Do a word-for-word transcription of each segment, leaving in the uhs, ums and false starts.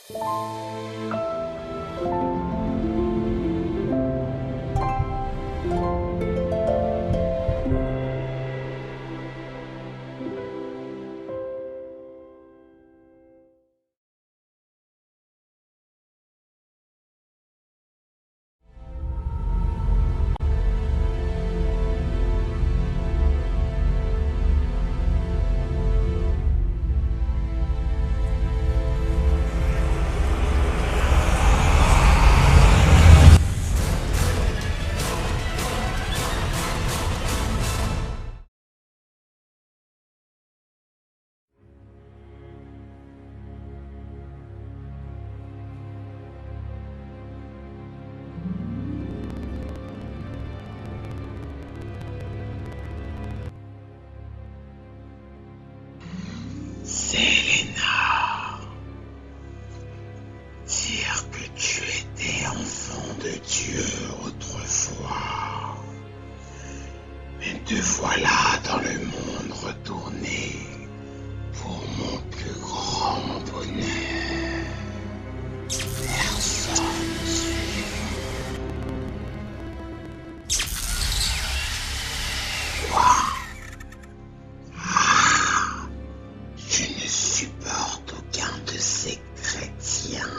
Selena, dire que tu étais enfant de Dieu autrefois, mais te voilà dans le monde retourné pour mon plus grand bonheur. Personne ne suivra. Quoi? Ah, je ne supporte aucun de ces chrétiens.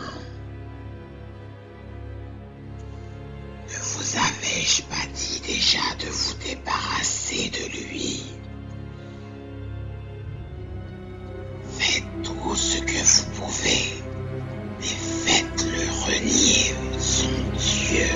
Ne vous avais-je pas dit déjà de vous débarrasser de lui? Faites tout ce que vous pouvez, mais faites-le renier son Dieu.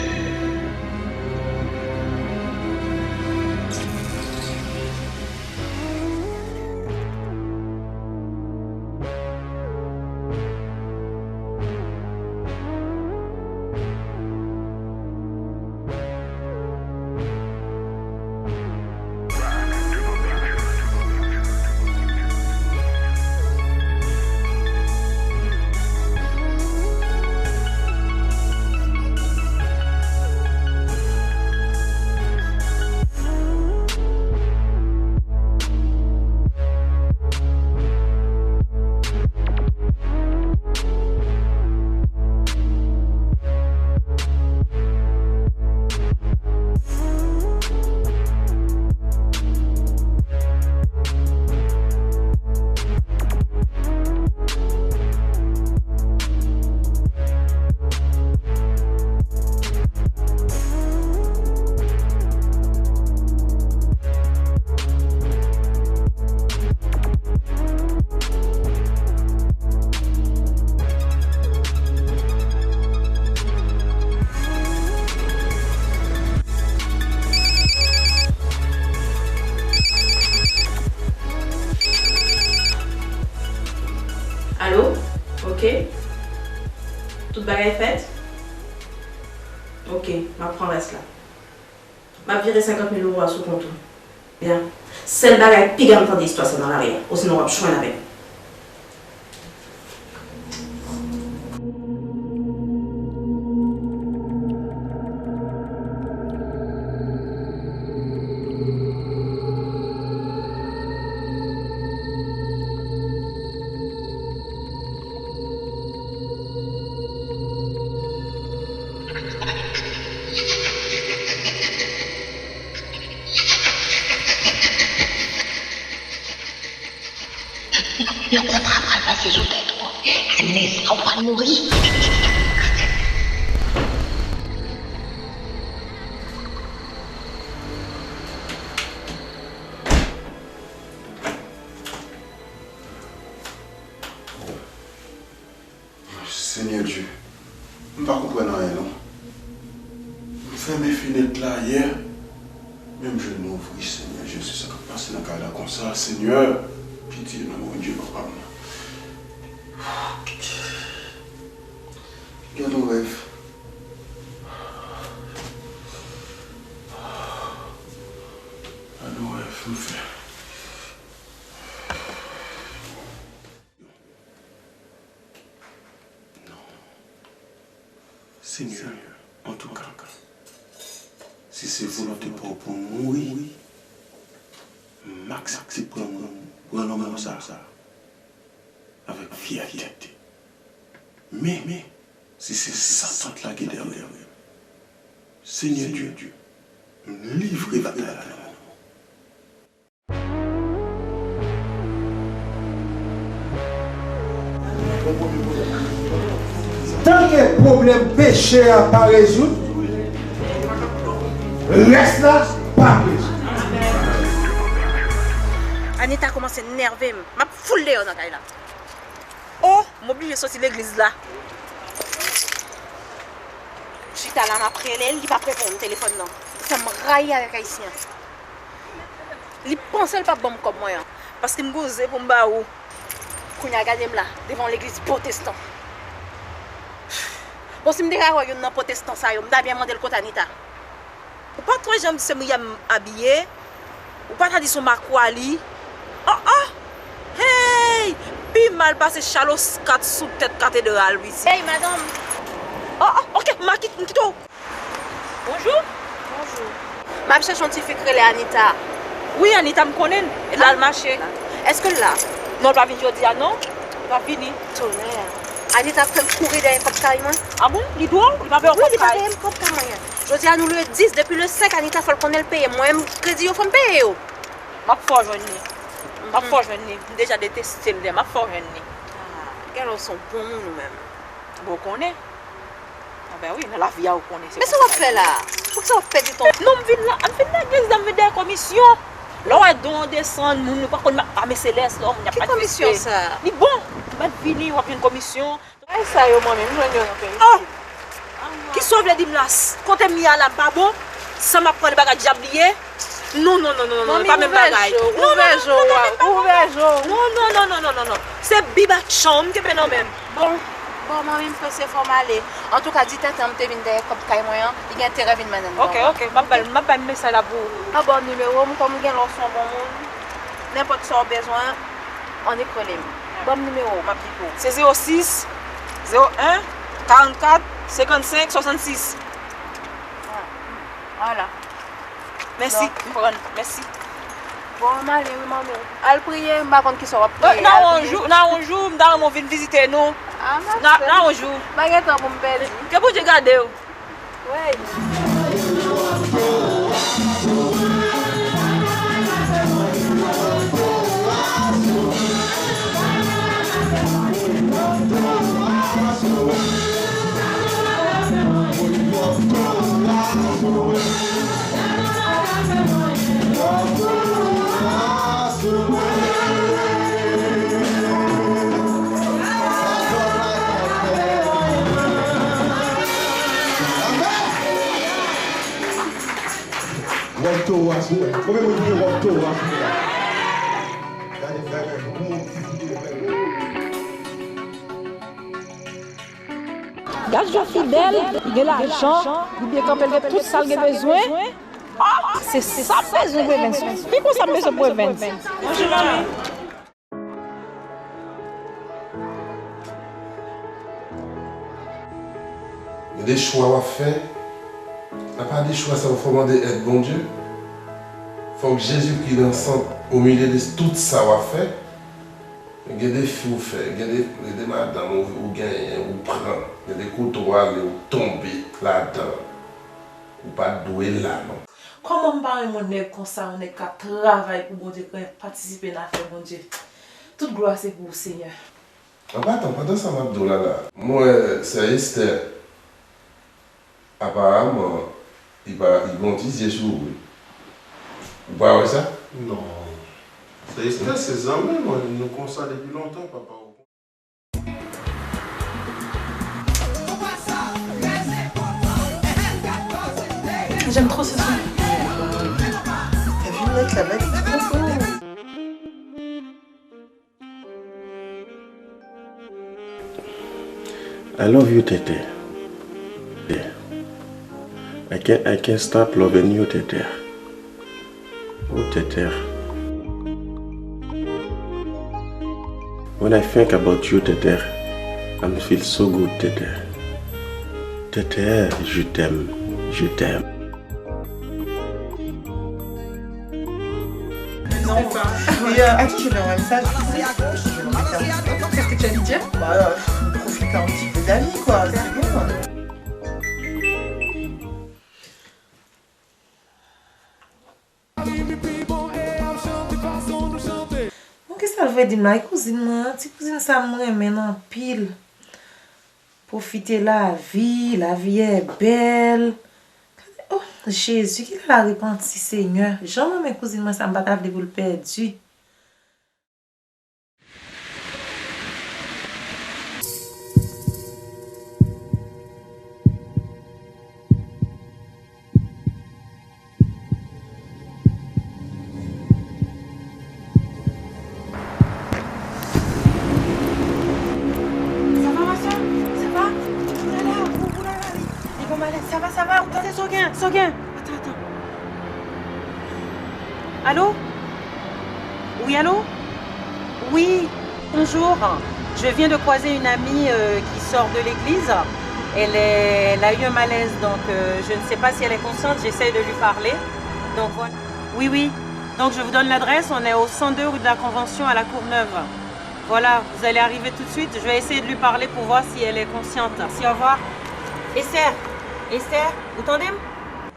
Alo? Ok. Tout bagay fèt? Ok, m ap pran rès la. M ap vire senkant mil euro a sou kont ou. Byen. Sèl bagay piga m tande istwa sa nan lari a, osinon w ap jwenn avè m. Yon kontra pral pase sou tèt ou. Ane sa ou pral mouri. Senyè Dye, m pa konprann anyen non. M fèmen fenèt la yè, men m jwenn louvri, Senyè Jezi, sa k ap pase nan kay la konsa, Senyè, pitye non Bondye papa m nan. Gade yon rèv. Gade yon rèv m fè. Non. Senyè, antouka, si se volonte pa w pou m mouri, m aksepte pran, pran lanmò sa a avèk fyète. Men, men, si se Satan k lage dèyè m, Senyè Dye, m livre batay la nan men w. Tanke pwoblèm peche a pa rezoud, rès la p ap rezoud. Anita kòmanse nève m. M ap fout l deyò nan kay la. O, m oblije soti legliz la. Chita la, m ap rele l, li p ap reponn telefòn nan. Sa m rayi avèk ayisyen. Li panse l p ap ban m kòb mwen an, paske m gon ze pou m ba ou. Kounye a gade m la, devan yon legliz pwotestan. Bon, si m te ka wè youn nan pwotestan sa yo, m ta byen mande l kot Anita. Ou pa t wè jan mesye Myriam abiye? Ou pa ta di se yon makwali? Oh, oh! Hey! Pi mal pase Charles kat sou tèt katedral, wi. Hey, madanm! Oh, oh, ok, m a kit-, m kite w. Bonjou. Bonjou. M ap chèche yon ti fi k rele Anita. Wi, Anita, m konnen l. E l al mache. Èske l la? Non, l pa vin jodi a, non. L pa vini. Tonè. Anita ap fè m kouri dèyè kòb kay mwen. A bon? Li dwe w? Li pa vle yon kòb kay? Wi, li pa vle m kòb kay mwen. Jodi a nou le dis, depi le senk Anita fò l konnen l peye mwen. Kredi yo fò m peye yo. M ap fè w jwenn li. M ap fè w jwenn li. M deja deteste l dè. M ap fè w jwenn li. Ah, genlè w se yon bon moun ou menm. Bon, w konnen. Anben wi, nan lavi a ou konnen se konsa. Men sa w ap fè la? Poukisa w ap pèdi tan? Non, m vin la, m vin legliz la, m vin dèyè komisyon. Lè w wè don an desann, moun nou pa konn ame selès, lè w wè moun y ap manifeste. Ki komisyon sa? Li bon, ou mèt vini, w ap jwenn komisyon. Bagay sa yo, manmi, m jwenn yo nan Peristil. Oh! Kisa w vle di m la? Kote m ye a la, m pa bon? Sa m ap pran de bagay dyab li ye? Non, non, non, non, non, non, pa menm bagay. Non, non, non, non, non, non, non, non, non, non, non, non. Se bib ak chan, m kenbe nan men m. Bon, bon, manmi, m prese, fò m ale. Antouka, di tenten an m te vin dèyè kòb kay mwen an, li gen enterè vin mennen m. Ok, ok, m ap ba l, m ap ba l mesaj la pou ou. An, bon, nimewo m, kòm m gen lè w se yon bon moun, nenpòt sa w bezwen, annik rele m. Ban m nimewo w, m ap di pou ou. Se zewo sis, zewo en, karannkat, senkannsenk, swasannsis. Ah, vwala. Mèsi, m konprann. Mèsi. Bon, m ale wi, manmi. Al priye, m pa konn kisa w ap priye. Nan yon jou, nan yon jou, m ta renmen w vin vizite nou. Ah, nan yon jou. M pa gen tan pou m pèdi. Ke Bondye gade w. Wey. Wòb towo a sou mwen. Konbyen moun ki gen wòb towo a sou mwen? Gade, gade, gade, gade. Gad jan fidèl, li gen lajan, li byen kanpe, li gen tout sa l gen bezwen. Ah, se sa m bezwen, Brevens. Pi konsa m bezwen, Brevens. Bonjou, manmi. Gen de chwa w ap fè, apa de chwa sa yo, fò w mande èd Bondye. Fòk Jezikri nan sant, o milye de tout sa w ap fè. Gen de fi w fè, gen de, gen de madanm ou, ou genyen, ou pran, gen de kote w ale, ou tonbe ladan. Ou pa t dwe la, non. Kòman m pa renmen yon nèg konsa, yon nèg k ap travay pou Bondye, k renmen patisipe nan afè Bondye. Tout glwa se pou ou, Senyè. An patan, pandan sa m ap di w la la, m wè sè Esther, aparaman, li pa, li gen yon ti zye sou ou, wi. Ou pa wè sa? Non. Sè Esther se zanmi mwen, nou konsa depi lontan, papa. J'aime trop ce son. T'as vu, mec, là-bas, il est trop beau. I love you, Tete. I can't, I can't stop loving you, Tete. Oh, Tete. When I think about you, Tete, I feel so good, Tete. Tete, je t'aime, je t'aime. Non, pas. Et, euh, à qui tu donnes un message? Je vais le mettre un petit peu. Qu'est-ce que tu as envie de dire? Bah, euh, je profite un petit peu d'elle. Di m la, e kouzin mwen an, ti kouzin sa m renmen l anpil. Pwofite lavi, lavi è bèl. Oh, Jezi, kilè l a repanti, Senyè? Jan m renmen kouzin mwen sa, m pa ta vle pou l pèdi. Sa va, ma sè? Sa va? Oulala, ou, oulala, li, li gon malèz. Sa va, sa va? Ou tande sa w gen? Sa w gen? Atann, atann. Alo? Oui, allô? Oui, bonjour. Je viens de croiser une amie euh, qui sort de l'église. Elle, est- elle a eu un malaise, donc euh, je ne sais pas si elle est consciente. J'essaye de lui parler. Donc voilà. Oui, oui. Donc je vous donne l'adresse. On est au cent deux rue de la Convention à La Courneuve. Voilà, vous allez arriver tout de suite. Je vais essayer de lui parler pour voir si elle est consciente. Merci, au revoir. Esther, Esther, ou tande m?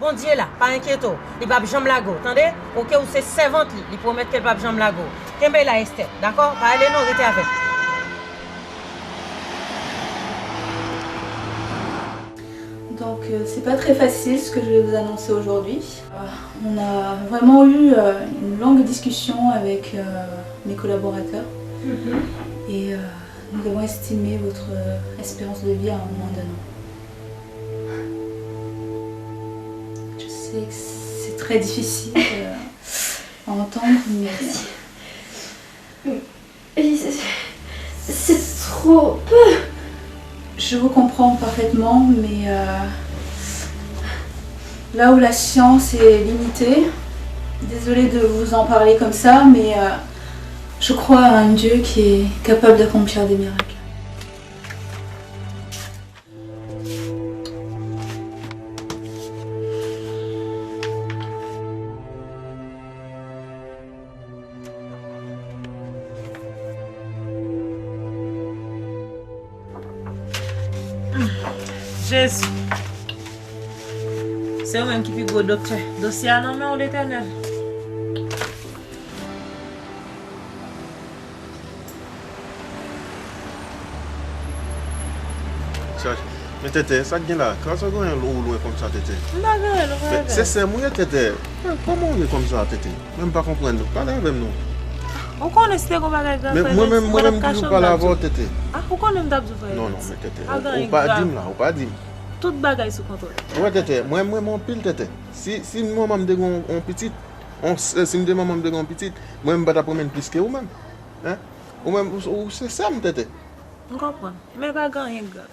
Bondye la, pa enkyete w. Li p ap janm lage w, tande? Oke, ou se sèvant li. Li pwomèt ke l p ap janm lage w. Kenbe la, Esther, dakò? Pa ale non, rete avè m. Donc, euh, c'est pas très facile ce que je vais vous annoncer aujourd'hui. Euh, on a vraiment eu euh, une longue discussion avec euh, mes collaborateurs. Mhm. Et euh, nous avons estimé votre euh, espérance de vie à un moment donné. Je sais que c'est très difficile euh, à entendre, mais... Merci. Et c'est c'est trop peu. Je vous comprends parfaitement, mais euh, là où la science est limitée, désolée de vous en parler comme ça, mais euh, je crois à un Dieu qui est capable d'accomplir des miracles. Jezi. Se ou menm ki pi gwo doktè. Dosye a nan men w, Letènèl. Sa, men Tètè, sa k gen la? Kòman sa w gen yon lwen konsa, Tètè? M pa gen yon lwen. Se sè m ou ye, Tètè. Kòman w ye konsa, Tètè? Mwen m pa konprann nou. Pale avè m non. Ou konnen si te gon bagay grav fè Jezi, m pa t ap kache w, m t ap di w. Ah, ou konnen m t ap di w fè Jezi. Non, non, men Tètè, ou pa di m la, ou pa di m. Tout bagay sou kontwòl. Ou wè Tètè, mwen m renmen w anpil Tètè. Si, si manman m te gen yon pitit, si m te manman m te gen yon pitit, mwen m pa t ap renmen l plis ke ou menm. Hein? Ou menm, ou, ou se sè m Tètè. M konprann, men pa gen anyen k grav.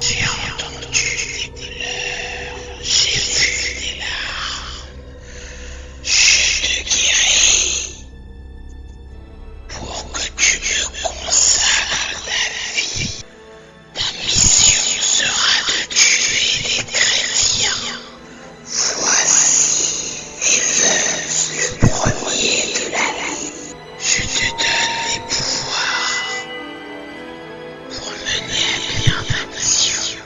J'ai entendu des pleurs, j'ai vu des larmes. Je te guéris pour que tu me consacres ta vie. Ta mission sera de tuer les chrétiens. Voici les veuves, le premier de la liste. Je te donne les pouvoirs pour mener à bien ta mission.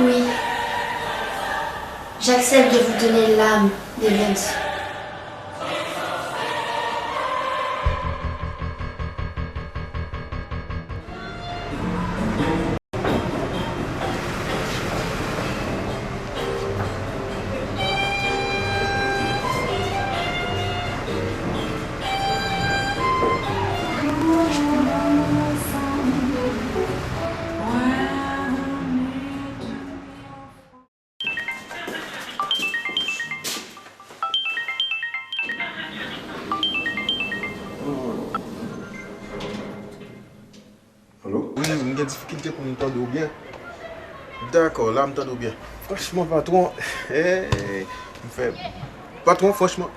Oui, j'accepte de vous donner l'âme d'Evans. Alo? Wi, m gen difikilte pou m tande w byen. Dakò, la m tande w byen. Franchman, patwon, eh, m fè, patwon, franchman,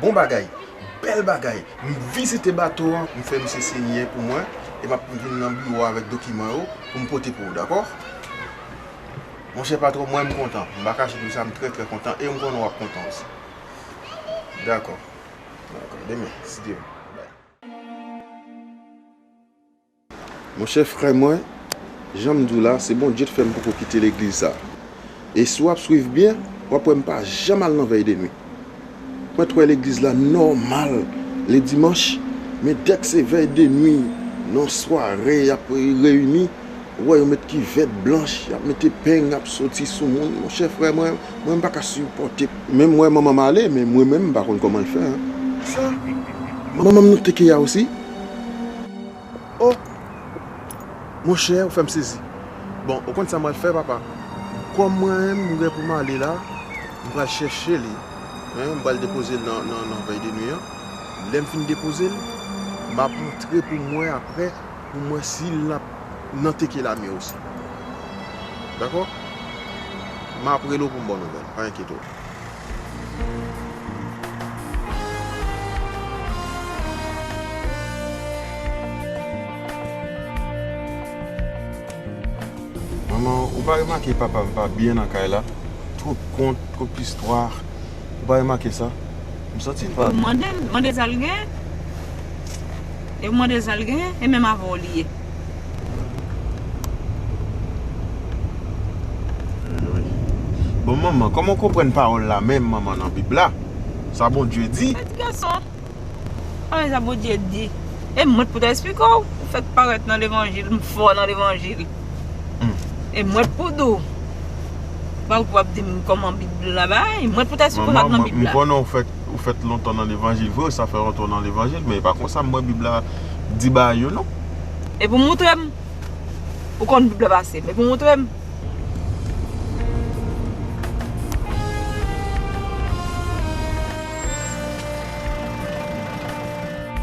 bon bagay, bèl bagay. M vizite bato an, m fè misye siyen pou mwen, e m ap vin nan biwo a avèk dokiman yo pou m pote pou ou, dakò? Monchè patwon, mwen m kontan. M pa kache di w sa, m trè, trè kontan. E m konnen w ap kontan osi. Dakò. Dakò. Demen, si Dye vle. Bay. Monchè frè mwen, jan m di w la, se Bondye k fè m poko kite legliz sa. E si w ap swiv byen, w ap wè m pa janm al nan vèy de nwi. Mwen t wè legliz la nòmal le dimanch, men dèk se vèy de nwi, nan sware y ap reyini, ou wè yo met kivèt blanch, y ap mete peng, y ap soti sou moun. Monchè frè mwen, mwen m pa ka sipòte. Menm wè manman m ale, men mwen menm m pa konn kòman l fè. Sa, manman m nan T K A osi. Oh! Monchè, ou fè m sezi. Bon, ou konn sa m pral fè, papa? Kòm mwen menm, m gen pou m ale la, m pral chèche li. Hein, m pral depoze l nan, nan, nan vèy de nwi an. Lè m fin depoze l, m ap antre pou m wè apre, pou m wè si l ap nan T K A la osi. Dakò? M ap rele w pou m ba w nouvèl. Pa enkyete w. Manman, ou pa remake papa m pa byen nan kay la? Twòp kont, twòp istwa. Ou pa remake sa? M santi l pa. Ou mande l, mande sa l gen. E ou mande sa l gen, e menm avè w li ye. Bon, manman, kòman w konprann pawòl la menm, manman, nan Bib la? Sa Bondye di? Ti gason, a, sa Bondye di. E mwen t pou ta esplike w. Ou fèk parèt nan levanjil, m fò nan levanjil. Hmm. E mwen t pou di w. Pa ou pou ap di m kòman Bib la bay, mwen t pou ta esplike w sa k nan Bib la. Manman, m konnen ou fèk, ou fèt lontan nan levanjil vre, sa fè lontan w nan levanjil, men e pa konsa m wè Bib la di bagay yo non. E pou moutre m. Ou konn Bib la pase, men pou moutre m.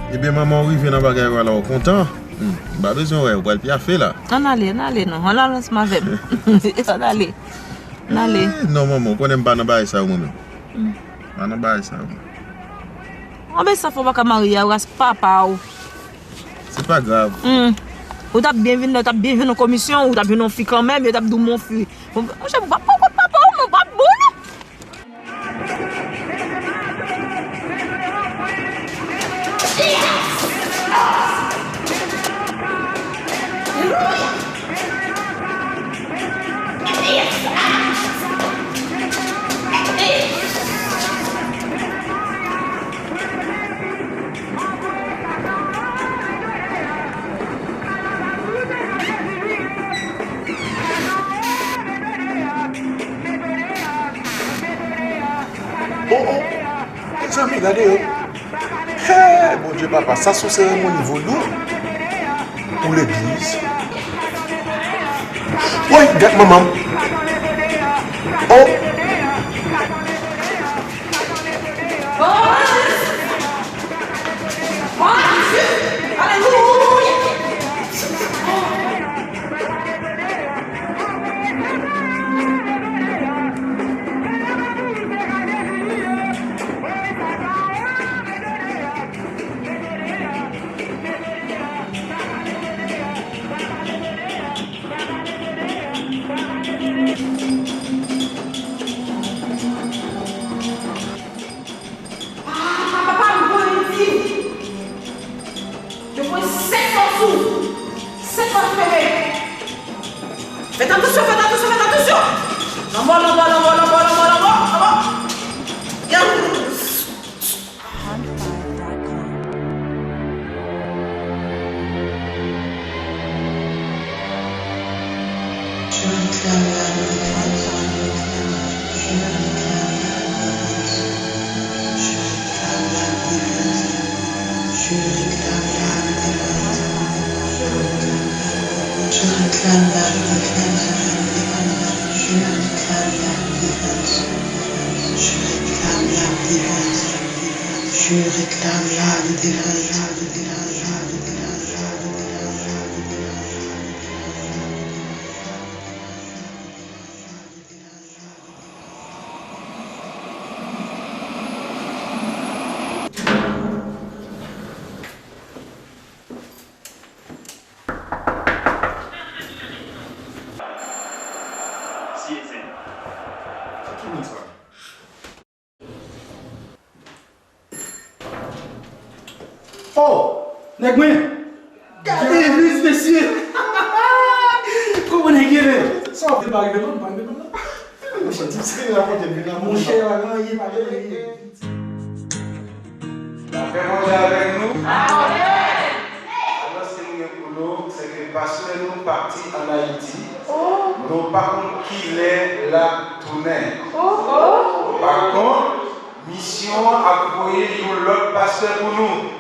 Ebyen, manman, ou rive nan bagay yo la, ou kontan? Hmm, m pa bezwen wè, ou pral pyafe la. Ann ale, ann ale non. Ann ale ansanm avè m. Ann ale. Ann ale. Eh, non, manman, ou konnen m pa nan bagay sa yo mwen menm. Hmm. M pa nan bagay sa yo mwen. Anben sa fè w pa ka marye a ras papa w. Se pa grav. Hmm. Ou t ap byen vin la, ou t ap byen jwenn yon komisyon, ou t ap jwenn yon fi kanmenm, yo t ap di w mon fi. Monchè, ou p ap pran kont papa w, men ou p ap bon non. Oh, oh! Mezanmi, gade yo! Hey, Bondye papa, sa se yon seremoni vodou pou legliz. Woy, gad manman m! Oh! Ah, papa, m voye di. Yo voye senk bal sou ou. Senk bal fere. Fèt atansyon, fèt atansyon, fèt atansyon. Lanmò, lanmò, lanmò. Yan. Je réclame la défense. Si e Oh! Nèg mwen! Gade legliz, mesye! Kòman nèg ye, men? Sa w ap di pa rive non, pa rive non. Monchè, ti ti rakonte m vin la. Monchè, pa gen anyen, pa gen anyen. Lapè Bondye avèk nou. Anons ke nou gen pou nou, se ke pastè nou pati ann Ayiti. Nou pa konn kilè l ap tounen. Pa kont, misyon an ap voye yon lòt pastè pou nou.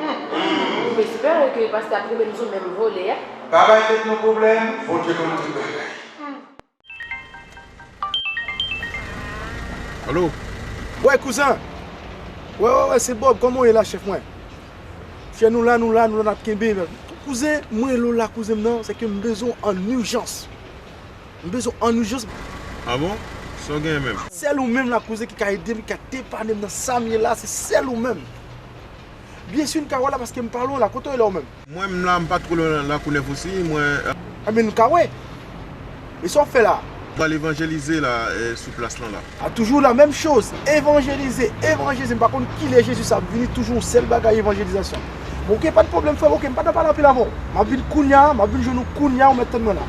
M espere ke pastè ap rive nou sou menm vole a. Pa bay tèt nou pwoblèm, Bondye konn tout bagay. Alo? Wè, kouzen! Wè, wè, wè, se Bob, kòman w ye la, chèf mwen? Chèf, nou la, nou la, nou la, n ap kenbe. Kouzen, mwen rele w la, kouzen m nan, se ke m bezwen w an ijans. M bezwen w an ijans. Ah bon? Sa w genyen menm? Sèl ou menm la, kouzen, ki ka ede m, ki ka depane m nan sa m ye la, se sèl ou menm. Byensi, m ka wè w la paske m pa lwen w la. Kote w ye la ou menm? Mwen, m la, m pa twò lwen Lakou Nèf osi, mwen, eh. Enben, nou ka wè. E sa w ap fè la? M pral evanjelize la, eh, sou plas lan la. A, toujou la menm choz. Evanjelize, evanjelize. M pa konn kilè Jezi sa ap vini, toujou yon sèl bagay, evanjelizasyon. Bon, oke, pa de pwoblèm, frè m, oke, m pa nan pale anpil avè w. M ap vin kounye a, m ap vin jwenn ou kounye a, ou mèt tann mwen la.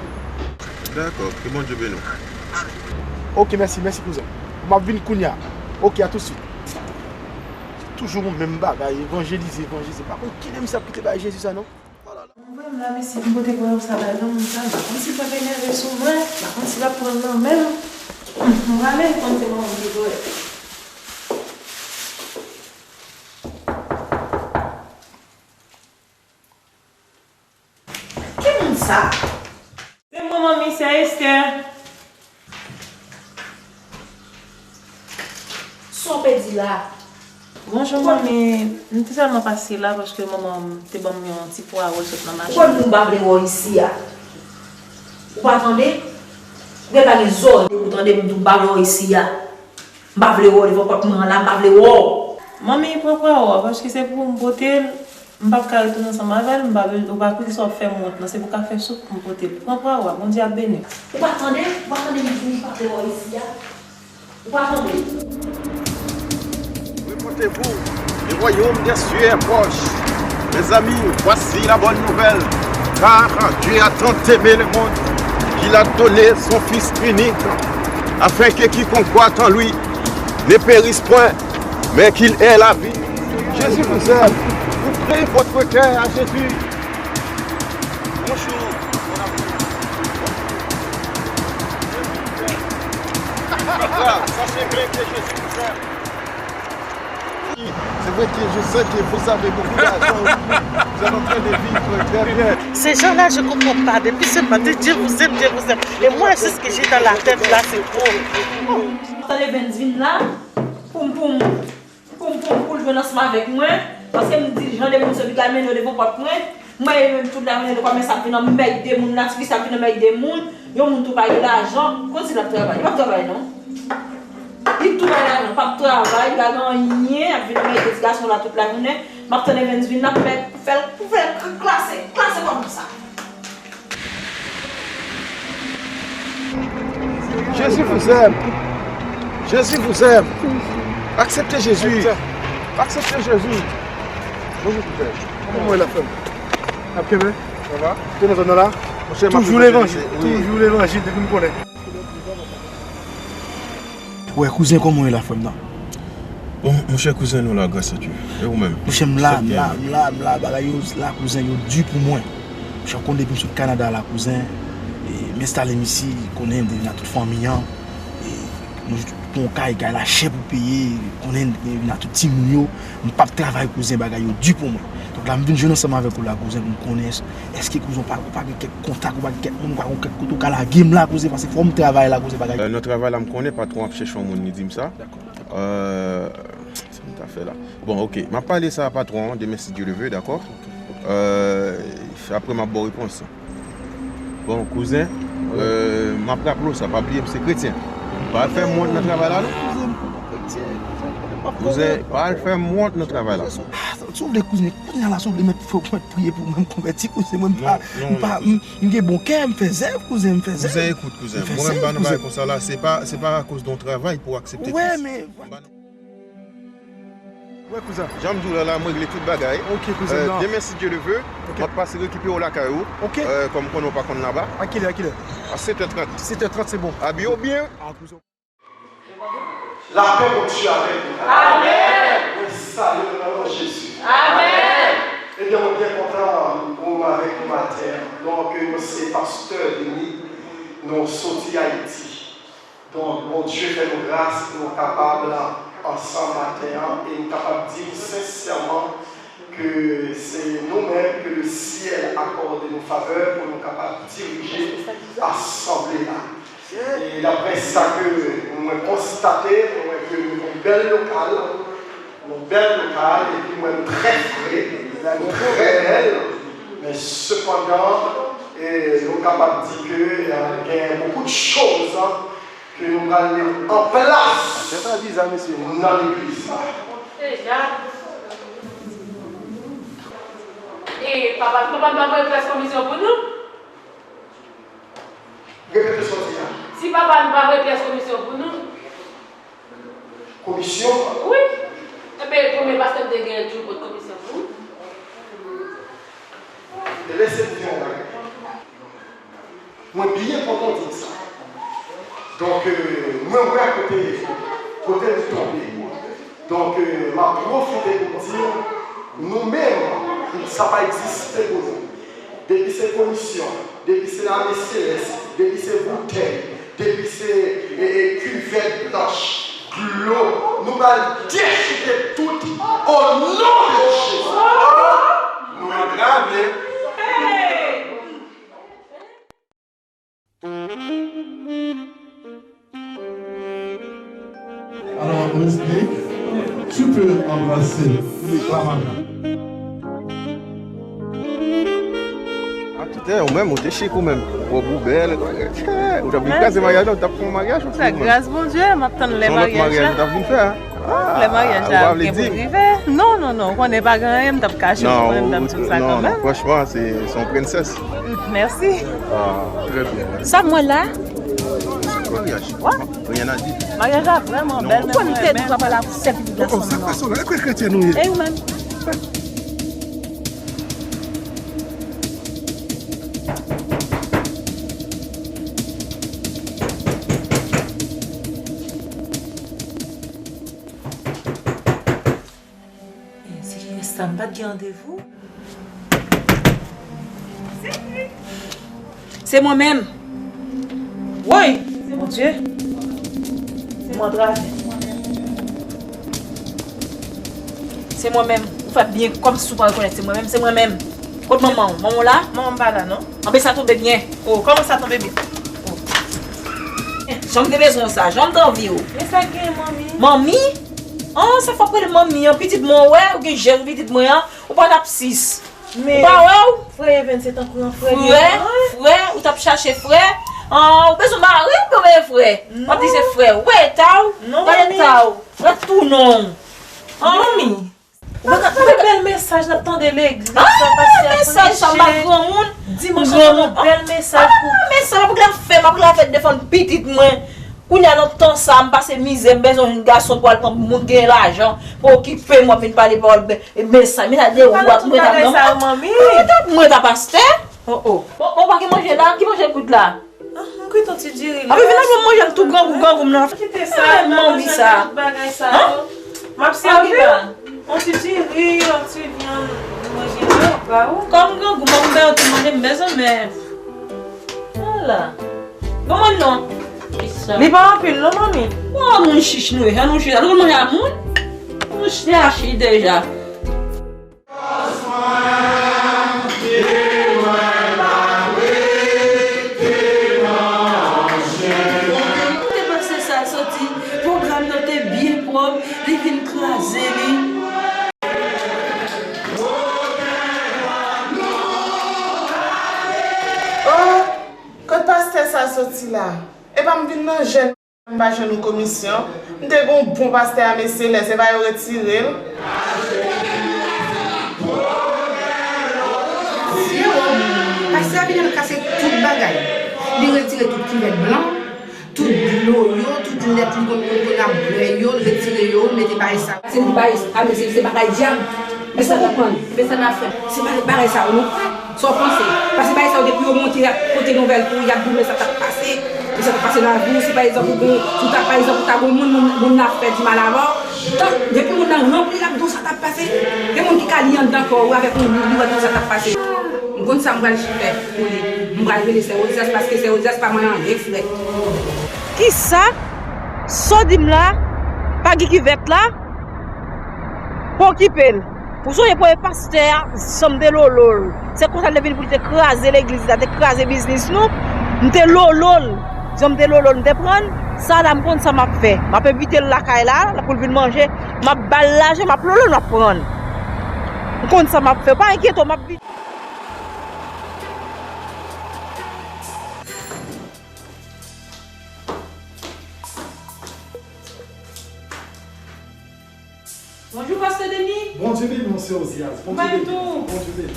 Dakò, ke Bondye beni w. Oke, mèsi, mèsi, kouzen. M ap vin kounye a. Oke, a tousuit. Se toujou menm bagay, evanjelize, evanjelize. M pa konn kilè misye ap kite bagay Jezi sa, non. Mwen la, mesye, m pote pran sa bay nan moun sa, m pa konn si l p ap enève sou mwen, m pa konn si l ap pran l nan men m. M prale, m konn se manman m ki voye. Ki moun sa? Se mwen, manmi, sè Esther. Sa w pèdi la? Bonjou, manmi. M te sèlman pase la paske manman m te ban m yon ti pwa wòl sot nan mache. Ou konn pou m pa vle wè w isi a. Ou pa tande? Ou gentan gen zòrèy pou tande m di w m pa vle wè w isi a. M pa vle wè w devan pòt mwen an la, m pa vle wè w. Manmi, pran pwa w a, paske se pou m pote l. M p ap ka retounen ansanm avè l, m pa bezwen, ou pa konnen sa w ap fè m wont nan, se pou w ka fè soup pou m pote l. Pran pwa w a, Bondye ap beni w. Ou pa tande? Ou pa tande m di w m pa vle wè w isi a? Ou pa tande? Repentez-vous, le royaume des cieux est proche. Mes amis, voici la bonne nouvelle. Car Dieu a tant aimé le monde qu'il a donné son Fils unique, afin que quiconque croit en lui ne périsse point, mais qu'il ait la vie. Jésus vous aime. Ouvrez votre cœur à Jésus. Bonjour, mon amour. Sachez bien que Jésus vous aime. C'est vrai que je sais que vous avez beaucoup d'argent aujourd'hui. Vous êtes en train de vivre très bien. Ces gens-là, je comprends pas. Depuis ce matin, Dieu vous aime, Dieu vous aime. Et moi, c'est ce que j'ai dans la tête là, c'est trop. Tande Vens vin la, pou m, pou m, pou m, pou m, pou l jwenn ansanm avèk mwen, paske m di jan de moun se li k al mennen yo devan pòt mwen, mwen menm tout lajounen de kòmès ap vin anmèyde moun la, ti fi sa ap vin anmèyde moun, yon moun tou pa gen lajan, konn si l ap travay, li p ap travay non. Li tou pa gen lajan, p ap travay, li pa gen anyen, ap vin anmèyde ti gason la tout lajounen, m ap tann Evens vin la pou fè, pou fè l, pou fè l klase, klase kòm sa. Jésus vous aime. Jésus vous aime. Acceptez Jésus. Acceptez Jésus. Bonjour, frère. Kòman w ye la, frè m? N ap kenbe? Sa va? Ou te nan zòn nan la? Monchè, m ap evanjelize. Toujou levanjil. Wi. Toujou levanjil depi m konnen. Wè, kouzen, kòman w ye la, frè m nan? Bon, monchè, kouzen, nou la, gras a Dye. E ou menm? Monchè, m la, m la, m la, m la, bagay yo la, kouzen, yo di pou mwen. Monchè, w konn depi m sot Kanada la, kouzen, e, m enstale m isi, konnen, deja tout fanmi an, e, nou pran yon kay, kay la chè pou peye, konnen, deja tout timoun yo, m p ap travay, kouzen, bagay yo di pou mwen. Donk la, m vin jwenn ansanm avèk ou la, kouzen, pou m konnen, èske, kouzen, ou pa, ou pa gen kèk kontak, ou pa gen kèk moun, ou pa gen kèk kote ou ka lage m la, kouzen, paske fò m travay la, kouzen, bagay. Euh, nan travay la, m konnen patwon ap chèche yon moun, li di m sa. Dakò, dakò. Euh, sa m ta fè la. Bon, oke. M ap pale sa a patwon an demen si Dye le ve, dakò? Euh, apre m ap ba w repons. Bon, kouzen, euh, m ap raple w sa, pa bliye m se kretyen. Pa al fè m wont nan travay la, non. Kouzen, pa al fè m wont nan travay la. Ah, si w vle kouzen, kouzen la, si w vle mèt, fò w mèt priye pou mwen, m konvèti, kouzen, mwen, m pa, m pa, m, m gen bon kè, m fè zèv, kouzen, m fè zèv. Kouzen, ekout, kouzen. Mwen menm, m pa nan bagay konsa la, se pa, se pa akoz de yon travay pou w aksepte Kris. Wè, men, m pa nan- Wè, kouzen. Jan m di w la, la, m regle tout bagay. Ok, kouzen, euh, non. Demen, si Dye le vle, ok, m ap pase rekipere w lakay ou. Ok. Euh, kòm m konnen w pa konn laba. A kilè, a kilè? A sèt è trant. Sèt è trant, se bon. Abiye w byen. Ah, kouzen. Lapè Bondye avèk nou. Amèn. Mwen salye nou nan non Jezi. Amèn. Ebyen, mwen byen kontan pou m avèk nou maten an. Donk, mwen se pastè Denis. Nou soti Ayiti. Donk, Bondye fè nou gras pou nou kapab ansanm maten an e nou kapab di sensèman ke se nou menm ke le syèl akòde nou favè pou nou kapab dirije asanble a. E daprè sa ke mwen konstate, mwen wè ke nou yon bèl lokal, yon bèl lokal, epi mwen nou trè fre, nou trè bèl, men sepandan, e nou kapab di ke, e, gen beaucoup de choses ke nou pral met an plas nan legliz la. Deja. E papa, papa n pa voye pyès komisyon pou nou? Repete sa w di a. Si papa n pa voye pyès komisyon pou nou? Komisyon? Wi. Ebyen, konbyen pastè n te gen ki pot komisyon pou nou? Lese m di yon bagay. Mwen byen kontan w di m sa. Donk, euh, mwen wè kote, kote l tonbe. Donk, euh, m ap pwofite pou m di w, nou menm, sa pa egziste pou nou. Depi se komisyon, depi se lame selès, depi se boutèy, depi se, e, e, kivèt blanch, dlo, nou pral dechouke tout o non de Jezi. Nou antrave. Alors, Wesley, tu peux embrasser la maman. A tout lè, ou menm, ou te chik ou menm. Wòb ou bèl, ou t ap vin kraze maryaj la, ou t ap fè yon maryaj ou tou. Gras Bondye, m ap tann lè maryaj la. Se yon lòt maryaj ou t ap vin fè a. Lè maryaj la gen pou l rive. Non, non, non, ou konnen pa gen anyen, m t ap kache pou mwen, m t ap di w sa kanmenm. Non, non, franchman, se, se yon prensès. Mèsi. Ah, très bien. Sa m wè la? Maryaj. Rien à dire. Maryaj la vrèman bèl, men mwen renmen. Ou konn te di papa la sèt pitit gason. Oh, sa fè sona, e kwe kretyen nou ye? E ou menm? Eh, se kiyès sa? M pa t gen randevou? Se mwen menm. Woy! Mon Dye! Se mwen antrave. Se mwen menm. Ou fè byen kòmsi ou pa rekonèt se mwen menm. Se mwen menm. Kot manman w? Manman w la? Manman m pa la, non. Anben sa tonbe byen. Oh, kòman sa tonbe byen? Oh. Jan m te bezwen w sa, jan m te anvi w. Men sa k genyen, manmi? Manmi? An, sa fòk rele manmi an, pitit mwen, w wè, ou gen jèn pitit mwen an, ou pa t ap sis. Ou pa wè w? Frè Evens se tankou yon frè li ye pou mwen. Frè, ou t ap chache frè. An, ou bezwen mari, ou bezwen frè. W ap di se frè. Ou pa eta w? Non, manmi. Ou pa eta w? Ou pa tou non. Manmi. Ou pa ka, ou pa ka. Bèl mesaj n ap tande legliz, sa pastè ap preche. Mesaj sa, m pa granmoun. Dimanch la, yon bèl mesaj pou. Ah, mesaj, m ap glè fè, m ap glè fè defann pitit mwen. Kounye a, nan tan sa, m pase mizè, m bezwen yon gason pou al pran moun gen lajan, pou okipe m, w ap vin pale pawòl, men, men sa, men sa de ou ak mwen ta granmoun. Mwen ta, mwen ta pastè. Oh, oh. Bon, bon, pa gen manje la, ki manje gout la? Ah, m kwit yon ti diri la. Api vin avè m manje m tou grangou, grangou m nan. Kite sa, manmi sa. Tout bagay sa yo. M ap sèvi la. Yon ti diri, yon ti vyann, manje la, ba ou. Kòm grangou, manmi ba yon ti manje, m bezwen men. Ala. Bon, mwen non. Li pa anpil non, manmi. Oh, moun chich nou ye, jan nou chich la. Nou konn manje a moun? Nou chich deja. Kote pastè sa soti? Pwogram nan te byen pwòp, li vin kraze li. Oh, kot pastè sa soti la? Epa m vin nan jèn. M pa jwenn yon komisyon. M te gen yon bon pastè a Mesye Lès, epa yo retire l. Dye o, pastè a vin al kase tout bagay. Li retire tout kivèt blan, Tout dlo yo, tout lèt li konn konn konn ap bwè yo, l retire yo, mete bagay sa. Se li bagay sa, men se se bagay dyab. Men sa konprann. Men sa n ap fè. Se bagay bagay sa yo nou pran. Sa w panse? Paske bagay sa yo depi yo monte, y ap pote nouvèl pou ou, y ap di w men sa t ap pase, men sa t ap pase nan lavi w. Si pa egzanp ou gen, ou ta pa egzanp ou ta gen moun, moun, moun nan ap fè di mal avè w, tan, depi moun nan ranpli l ap di w sa t ap pase. Gen moun ki ka li anndan kò ou avèk yon liv, li wè tout sa k ap pase. M konn sa m pral fè pou li. M pral rele sè Ozyas paske sè Ozyas pa manyen anyen frèt. Kisa? Sa w di m la? Pa gen kivèt la? Pa okipe l. Ou sonje premye pastè a, jan m te lolo l. Se konsa l te vin pou l te kraze legliz la, te kraze biznis nou. M te lolo l. Jan m te lolo l, m te pran l. Sa la, m konn sa m ap fè. M ap envite l lakay la, pou l vin manje. M ap ba l lajan, m ap lolo l, m ap pran l. M konn sa m ap fè. Pa enkyete w, m ap vin. Bonjou, pastè Denis. Bondye beni w, sè Ozyas. Bondye beni w. Bondye beni w.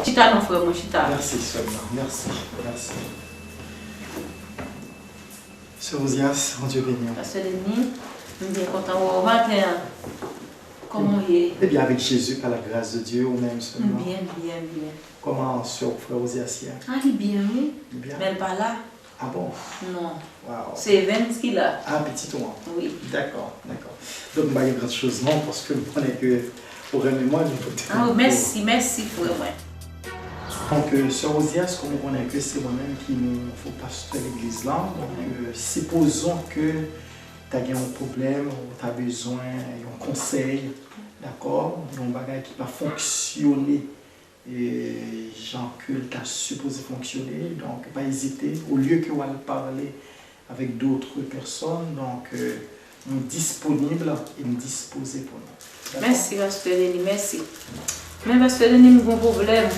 Chita non, frè mwen, chita. Mèsi, sè m nan. Mèsi, mèsi. Sè Ozyas, Bondye beni w. Pastè Denis, m byen kontan wè w maten an. Kòman w ye? Eh bien, avec Jésus, par la grâce de Dieu, ou menm sèlman. M byen, m byen, m byen. Kòman sè w, frè Ozyas ye a? Ah, li byen, wi. Li byen? Men l pa la. Ah bon? Non. Wow. Se Evens ki la. Ah, pitit ou an? Wi. Dakò, dakò. Donk, m pa gen gran choz non, paske m konnen ke ou renmen mwen, nou pote. Ah, mèsi, mèsi, frè mwen. Donk, euh, sè Ozyas, kòm ou konnen ke se mwen menm ki nouvo pastè legliz la, donk, euh, sipozon ke ta gen yon pwoblèm, ou ta bezwen yon konsèy, dakò? Yon bagay ki pa fonksyone e jan ke l ta sipoze fonksyone. Donk, pa ezite, olye ke w al pale avèk dòt pèsòn, donk, euh, nou disponib e n dispoze pou nou. Dakò? Mèsi, pastè Denis, mèsi. Men, pastè Denis, m gen yon pwoblèm.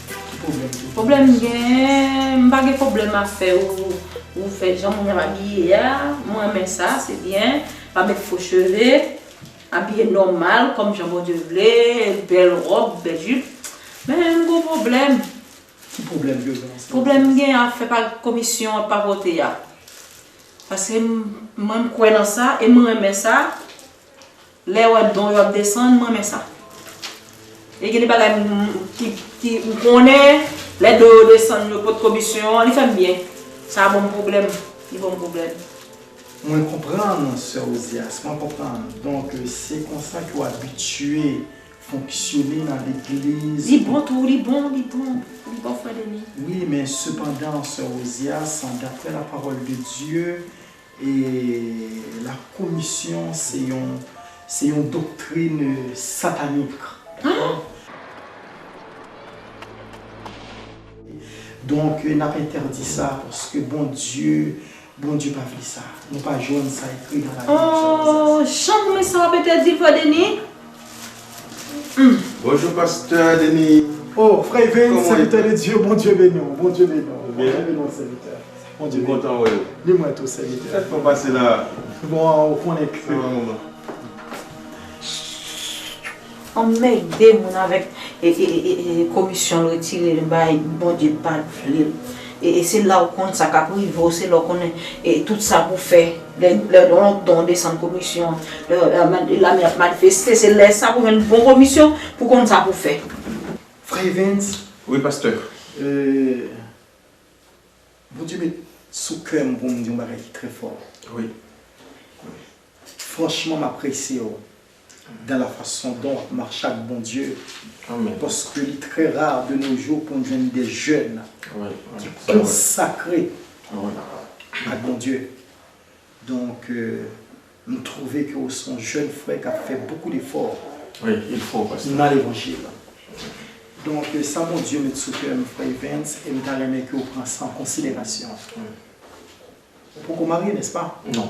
Ki pwoblèm? Pwoblèm m gen, m pa gen pwoblèm afè ou, ou fè jan moun ap abiye a, mwen renmen sa, se byen, pa met fo cheve. Abiye nòmal, kòm jan Bondye vle, bèl wòb, bèl jip. Men, m gen yon pwoblèm. Ki pwoblèm ke w gen ansanm? Pwoblèm m gen afè pa komisyon ap pa pote a. Paske m, mwen, m kwè nan sa, e m renmen sa. Lè w wè don yo ap desann, m renmen sa. E gen de bagay m, m, ki, ki, m konnen, lè don yo desann, yo pot komisyon an, li fè m byen. Sa ban m pwoblèm. Li ban m pwoblèm. Mwen konprann, sè Ozyas, mwen konprann. Donk, se konsa ke w abitye fonksyone nan legliz. Li bon tou, li bon, li bon. Li bon, frè Denis. Wi, men sepandan, sè Ozyas, daprè la parole de Dieu, e la komisyon, se yon, se yon doktrin satanik. Dakò? Donk, n ap entèdi sa, paske Bondye Bondye pa vle sa. Nou pa jwenn sa ekri nan Labib. Oh, jan m renmen sa w ap entèdi l, frè Denis. Hmm. Bonjou, pastè Denis. Oh, frè Evens, sèvitè de Dye, Bondye beni w, Bondye beni w, Bondye beni w, sèvitè. Bondye beni w. M kontan wè w. Ni mwen tou, sèvitè. Sa k fè w pase la? Bon, ou konnen ke. Sa fè yon moman. Anmède moun avèk e, e, e, e, e komisyon l retire l bay Bondye pa t vle l. E, e se la w konn sa k ap rive w, se la w konnen e tout sa pou fè. Lè, lè yon don desann komisyon, lè, lè lame ap manifeste, se lè sa pou jwenn bon komisyon pou konn sa pou fè. Frè Evens. Wi, pastè. Euh, Bondye met sou kè m pou m di yon bagay ki trè fò. Wi. Franchman, m apresye w dans la façon dont w ap mache ak Bondye. Amèn. Paske li trè rare de nos jours pou n jwenn de jèn ki konsakre ak Bondye. Donk, euh, m twouve ke w se yon jèn frè k ap fè bokou defò nan levanjil. Donk, euh, sa Bondye met sou kè m, frè Evens, e m ta renmen ke w pran sa an konsiderasyon. Ou poko marye, nèspa? Non.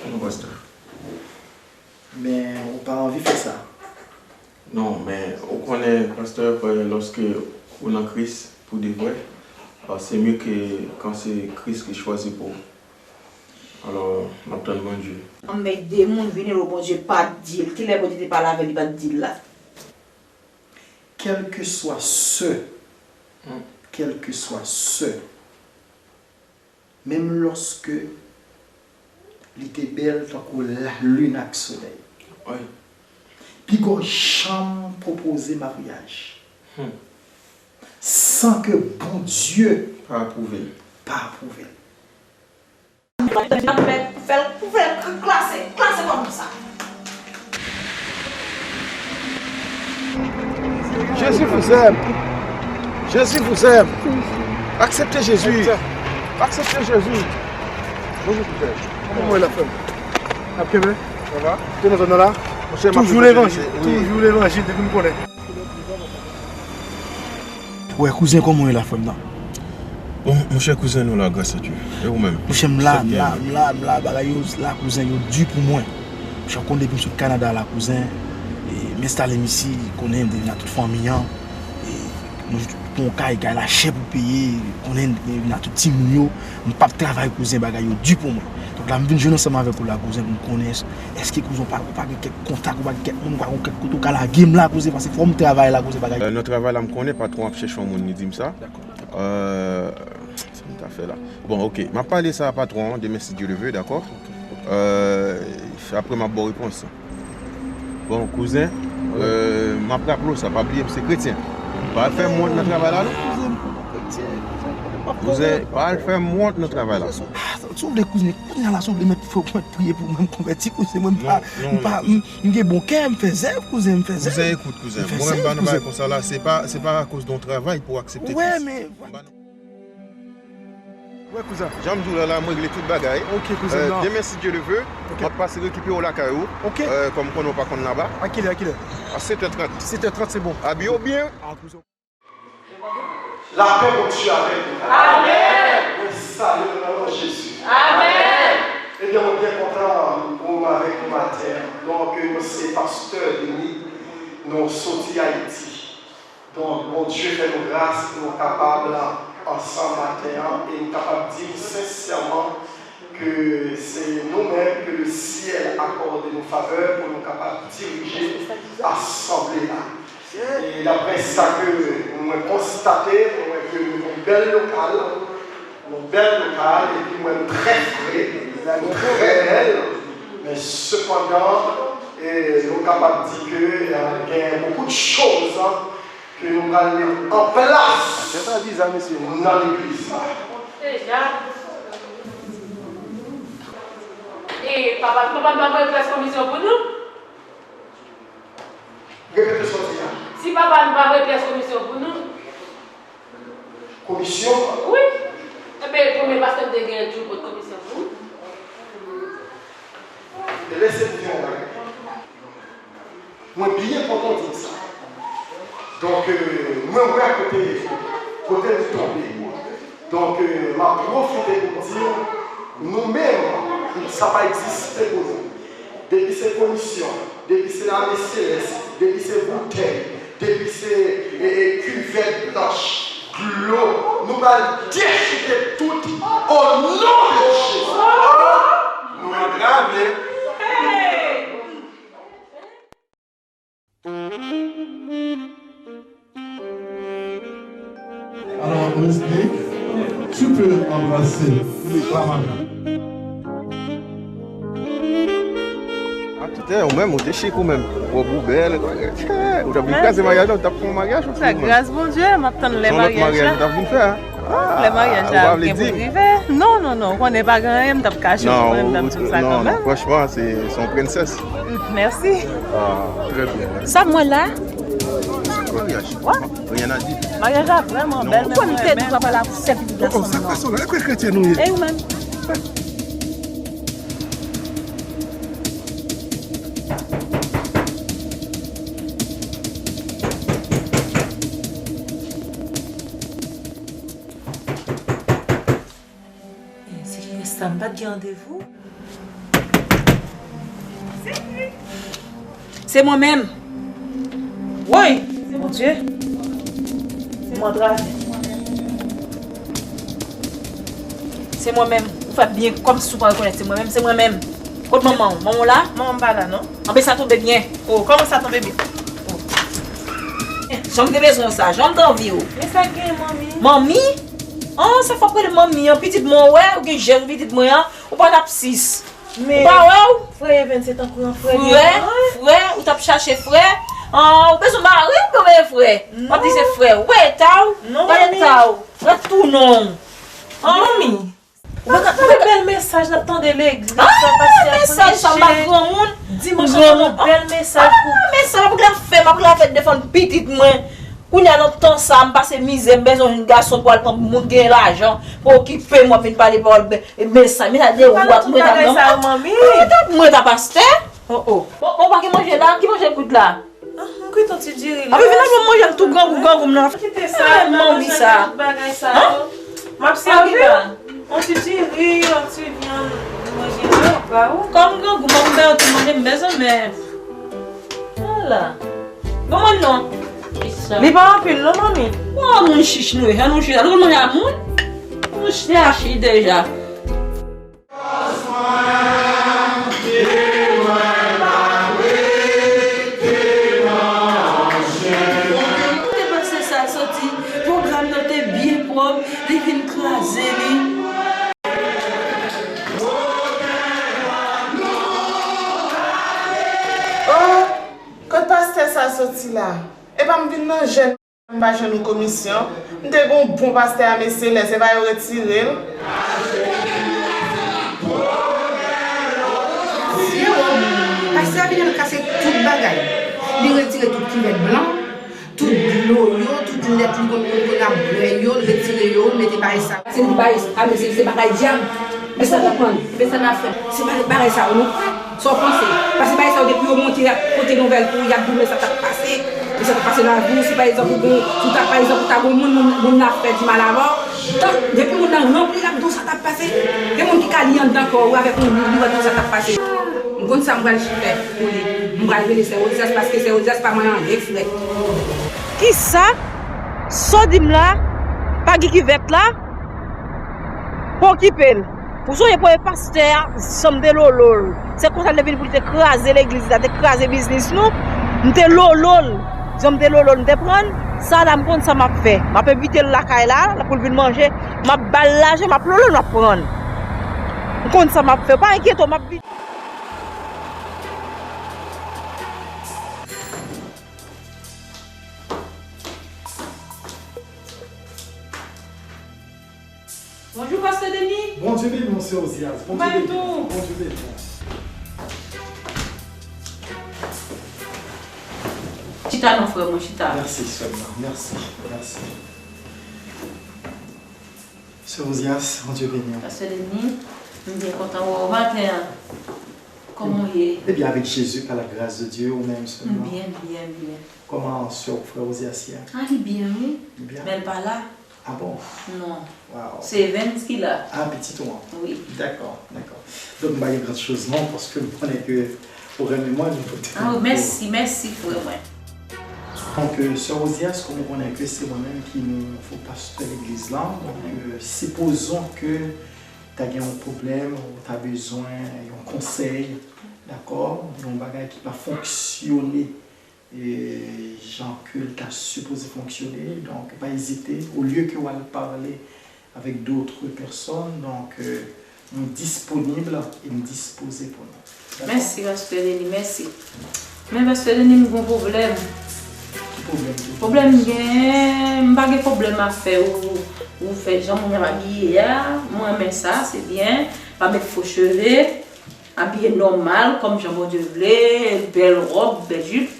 Non, pastè. Men, ou pa anvi fè sa? Non, men ou konnen, pastè, lòske ou nan Kris pou de vrè, se mye ke kan se Kris ki chwazi pou ou. Alò, m ap tann Bondye. Anmède moun vini lo Bondye pa t di l. Kilè Bondye te pale avè l, li pa t di l la? Quel que soit ce Quel que soit ce, menm lòske li te bèl tankou lalin ak solèy, Pigaw janm pwopoze maryaj san ke Bondye pa apwouve l. Pa apwouve l. N ap fè, fè l, fè l klase, klase kòm sa. Jésus vous aime. Jésus vous aime. Aksepte Jezi. Aksepte Jezi. Bonjou, frè. Kòman w ye la, frè m? N ap kenbe? Sa va? Te nan zòn nan la? Monchè, m ap reprezante, wi. Toujou levanjil, toujou levanjil, depi m konnen. Wè, kouzen, kòman w ye la, frè m nan? Bon, monchè, kouzen, nou la, gras a Dye. E ou menm? Monchè, m la, m la, m la, m la, bagay yo la, kouzen, yo di pou mwen. Monchè, w konn depi m sot Kanada la, kouzen, e, m enstale m isi, konnen m te vin ak tout fanmi an. E, nou pran yon kay, kay la chè pou peye, konnen m vin ak tout timoun yo. M p ap travay, kouzen, bagay yo di pou mwen. Donk la, m vin jwenn ansanm avèk ou la, kouzen, pou m konnen, èske, kouzen, ou pa, ou pa gen kèk kontak, ou pa gen kèk moun, ou pa gen kèk kote ou ka lage m la, kouzen, paske fò m travay la, kouzen, bagay. Euh, nan travay la, m konnen patwon ap chèche yon moun, li di m sa. Dakò, dakò. Euh, sa m ta fè la? Bon, ok, m ap pale sa a patwon an, demen si Dye le ve, dakò? Ok. Euh, apre m ap ba w repons. Bon, kouzen, euh, m ap raple w sa, pa bliye m se kretyen. Pa al fè m wont nan travay la, non. Kouzen, pa al fè m wont nan travay la. Ah, si w vle, kouzen, kouzen la, si w vle, mèt, fò mèt priye pou mwen, m konvèti, kouzen, mwen, m pa, m pa, m, m gen bon kè, m fè zèv, kouzen, m fè zèv. Kouzen, ekout, kouzen, mwen menm, m pa nan bagay konsa la, se pa, se pa akoz de yon travay pou w aksepte Kris. Wè, men, wè, kouzen. Jan m di w la, la, m regle tout bagay. Ok, kouzen, euh, non. Demen, si Dye le ve, ok, m ap pase rekipere w lakay ou. Ok. Euh, kòm m konnen w pa konn laba. A kilè, a kilè? A sèt è trant. Sèt è trant, se bon. Abiye w byen. Ah, kouzen. Lapè Bondye avèk nou. Amèn. Mwen salye w nan non Jezi. Amèn. Ebyen, mwen byen kontan pou m avèk nou maten an. Donk, mwen se pastè Denis, nou soti Ayiti. Donk, Bondye fè nou gras pou nou kapab ansanm maten an e m kapab di w sensèman ke se nou menm ke le syèl akòde nou favè pou nou kapab dirije asanble a. E daprè sa ke mwen konstate, mwen wè ke nou gen yon bèl lokal, yon bèl lokal, epi mwen nou trè fre, nou trè bèl, men sepandan, e, nou kapab di ke, e, gen beaucoup de choses ke nou pral met an plas nan legliz la. E papa, papa n pa voye pyès komisyon pou nou? Repete sa w di a. Si papa n pa voye pyès komisyon pou nou? Komisyon? Wi. Ebyen, konbyen pastè m te gen ki pot komisyon pou nou? E lese m di yon bagay. Mwen byen kontan w di m sa. Donk, euh, mwen wè kote, kote m tonbe. Donk, euh, m ap pwofite pou m di w, nou menm, sa pa egziste pou nou. Depi se komisyon, depi se lame selès, depi se boutèy, depi se, e, e, kivèt blanch, dlo, nou pral dechouke tout o non de Jezi. Nou antrave. Alors, Wesley, tu peux embrasser la maman. A tout lè, ou menm, ou te chik ou menm. Wòb ou bèl. Ou t ap vin kraze maryaj la, ou t ap fè yon maryaj ou. Sa, gras Bondye, m ap tann lè maryaj la. Yon lòt maryaj ou t ap vin fè a. Lè maryaj la gen pou l rive. Non, non, non, ou konnen pa gen anyen, m t ap kache pou mwen, m t ap di w sa kanmenm. Non, non, franchman, se, se yon prensès. Mèsi. Ah, trè byen. Sa m wè la? Maryaj. Rien à dire. Maryaj la vrèman bèl, men mwen renmen. Ou konn te di papa la sèl pitit gason m nan. Sa k pase w la? E kwè kretyen nou ye? E ou menm? Eh, se kiyès sa? M pa t gen randevou. Se mwen menm. Woy! Bondye. Se mwen antrave. Se mwen menm. Ou fè byen kòmsi ou pa rekonèt se mwen menm. Se mwen menm. Kot manman w? Manman w la? Manman m pa la, non. Anben sa tonbe byen. Oh, kòman sa tonbe byen? Oh. Jan m te bezwen w sa, jan m te anvi w. Men sa k gen, manmi? Manmi? An, sa fè w ap rele manmi an? Pitit mwen, w wè, ou gen jèn pitit mwen an, ou pa t ap sis. Ou pa wè w? Frè Evens se tankou yon frè li ye. Frè, frè, ou t ap chache frè. An, ou bezwen mari, ou bezwen frè. W ap di se frè. Ou pa eta w? Non, manmi. Frè tou non. An. Manmi. Ou pa ka, ou pa ka. Bèl mesaj n ap tande legliz, sa pastè ap preche. Mesaj sa, m pa granmoun. Dimanch an, yon bèl mesaj pou. Ah, mesaj, m ap la fè, m ap la fè defann pitit mwen. Kounye a nan tan sa, m pase mizè, m bezwen yon gason pou al pran moun gen lajan, pou okipe m, w ap vin pale pawòl, men, men sa, men sa de ou ap mwen ta granmoun. Mwen ta pastè. Oh, oh. Bon, bon, pa gen manje la, ki manje kout la? Ah, m kwit yon ti diri la. Api vin avè m manje m tou grangou, grangou m nan. Kite sa, m pa bezwen tout bagay sa yo. M ap sèvi w. Yon ti diri, yon ti vyann, manje la, ou pa ou. Kòm grangou, m ap fè yon ti manje m bezwen, men. Ala. Bon, mwen non. Li pa anpil, non, manmi? Oh, moun chich nou ye, jan nou chich la. Nou konn manje a moun? Nou chich deja. Kote pastè sa soti? Pwogram nan te byen pwòp, li vin kraze li. Oh, kot pastè sa soti la? Epa m vin nan jèn. M pa jwenn yon komisyon. M te gen yon bon pastè a, mesye, lè se pa yo retire l. Pastè a vin, l kase tout bagay. Li retire tout kivèt blan, tout dlo yo, tout lèt li konn, konn, konn ap bwè yo, l retire yo, l mete bagay sa. Se li bay, a, men se, se bagay dyab. Men sa konprann. Men sa n ap fè. Se pa bagay sa yo nou kwè. Sa w panse? Paske bagay sa yo depi yo monte, y ap pote nouvèl pou ou, y ap di w men sa k ap pase, men sa k ap pase nan lavi w. Si pa egzanp ou gon, si w ta, pa egzanp, ou ta gon moun, moun, moun nan ap fè di mal avè w, tan, depi moun nan ranpli, l ap di w sa k ap pase. Gen moun ki ka li anndan kò ou avèk yon liv, li wè tout sa k ap pase. M konn sa m pral fè pou li. M pral rele sè Ozyas paske sè Ozyas pa manyen anyen frèt. Kisa? Sa w di m la? Pa gen kivèt la? Pa okipe l. Ou sonje premye pastè a, jan m te lolo l. Se konsa l te vin pou l te kraze legliz la, te kraze biznis nou. M te lolo l. Jan m te lolo l, m te pran l. Sa la, m konn sa m ap fè. M ap envite l lakay la, pou l vin manje. M ap ba l lajan, m ap lolo l, m ap pran l. M konn sa m ap fè. Pa enkyete w, m ap vin. Bonjou, pastè Denis. Bondye beni w, sè Ozyas. Bondye beni w. Bondye beni w. Chita non, frè mwen, chita. Mèsi, sè mwen. Mèsi, mèsi. Sè Ozyas, Bondye beni w. Pastè Denis, m byen kontan wè w maten an. Kòman w ye? Ebyen, avèk Jezi, pa la gras de Dye, ou menm sèlman. M byen, m byen, m byen. Kòman sè w, frè Ozyas ye a? A, li byen, wi. Li byen? Men l pa la. Ah bon? Non. Wow. Se Evens ki la. Ah, pitit ou an? Wi. Dakò, dakò. Donk, m pa gen gran choz non, paske m konnen ke ou renmen mwen, nou pote. Ah, mèsi, mèsi, frè mwen. Donk, euh, sè Ozyas, kòm ou konnen ke se mwen menm ki nouvo pastè legliz la, donk, euh, sipozon ke ta gen yon pwoblèm, ou ta bezwen yon konsèy, dakò, yon bagay ki pa fonksyone e jan ke l ta sipoze fonksyone. Donk, pa ezite, olye ke w al pale avèk dòt pèsòn, donk, euh, nou disponib e n dispoze pou nou. Dakò? Mèsi, pastè Denis, mèsi. Men, pastè Denis, m gon pwoblèm. Ki pwoblèm ou gen? Pwoblèm m genyen, m pa gen pwoblèm ap fè ou, ou fè jan moun ap abiye a. Mwen renmen sa, se byen. Pa met fo cheve. Abiye nòmal, kòm jan Bondye vle, bèl wòb, bèl jip.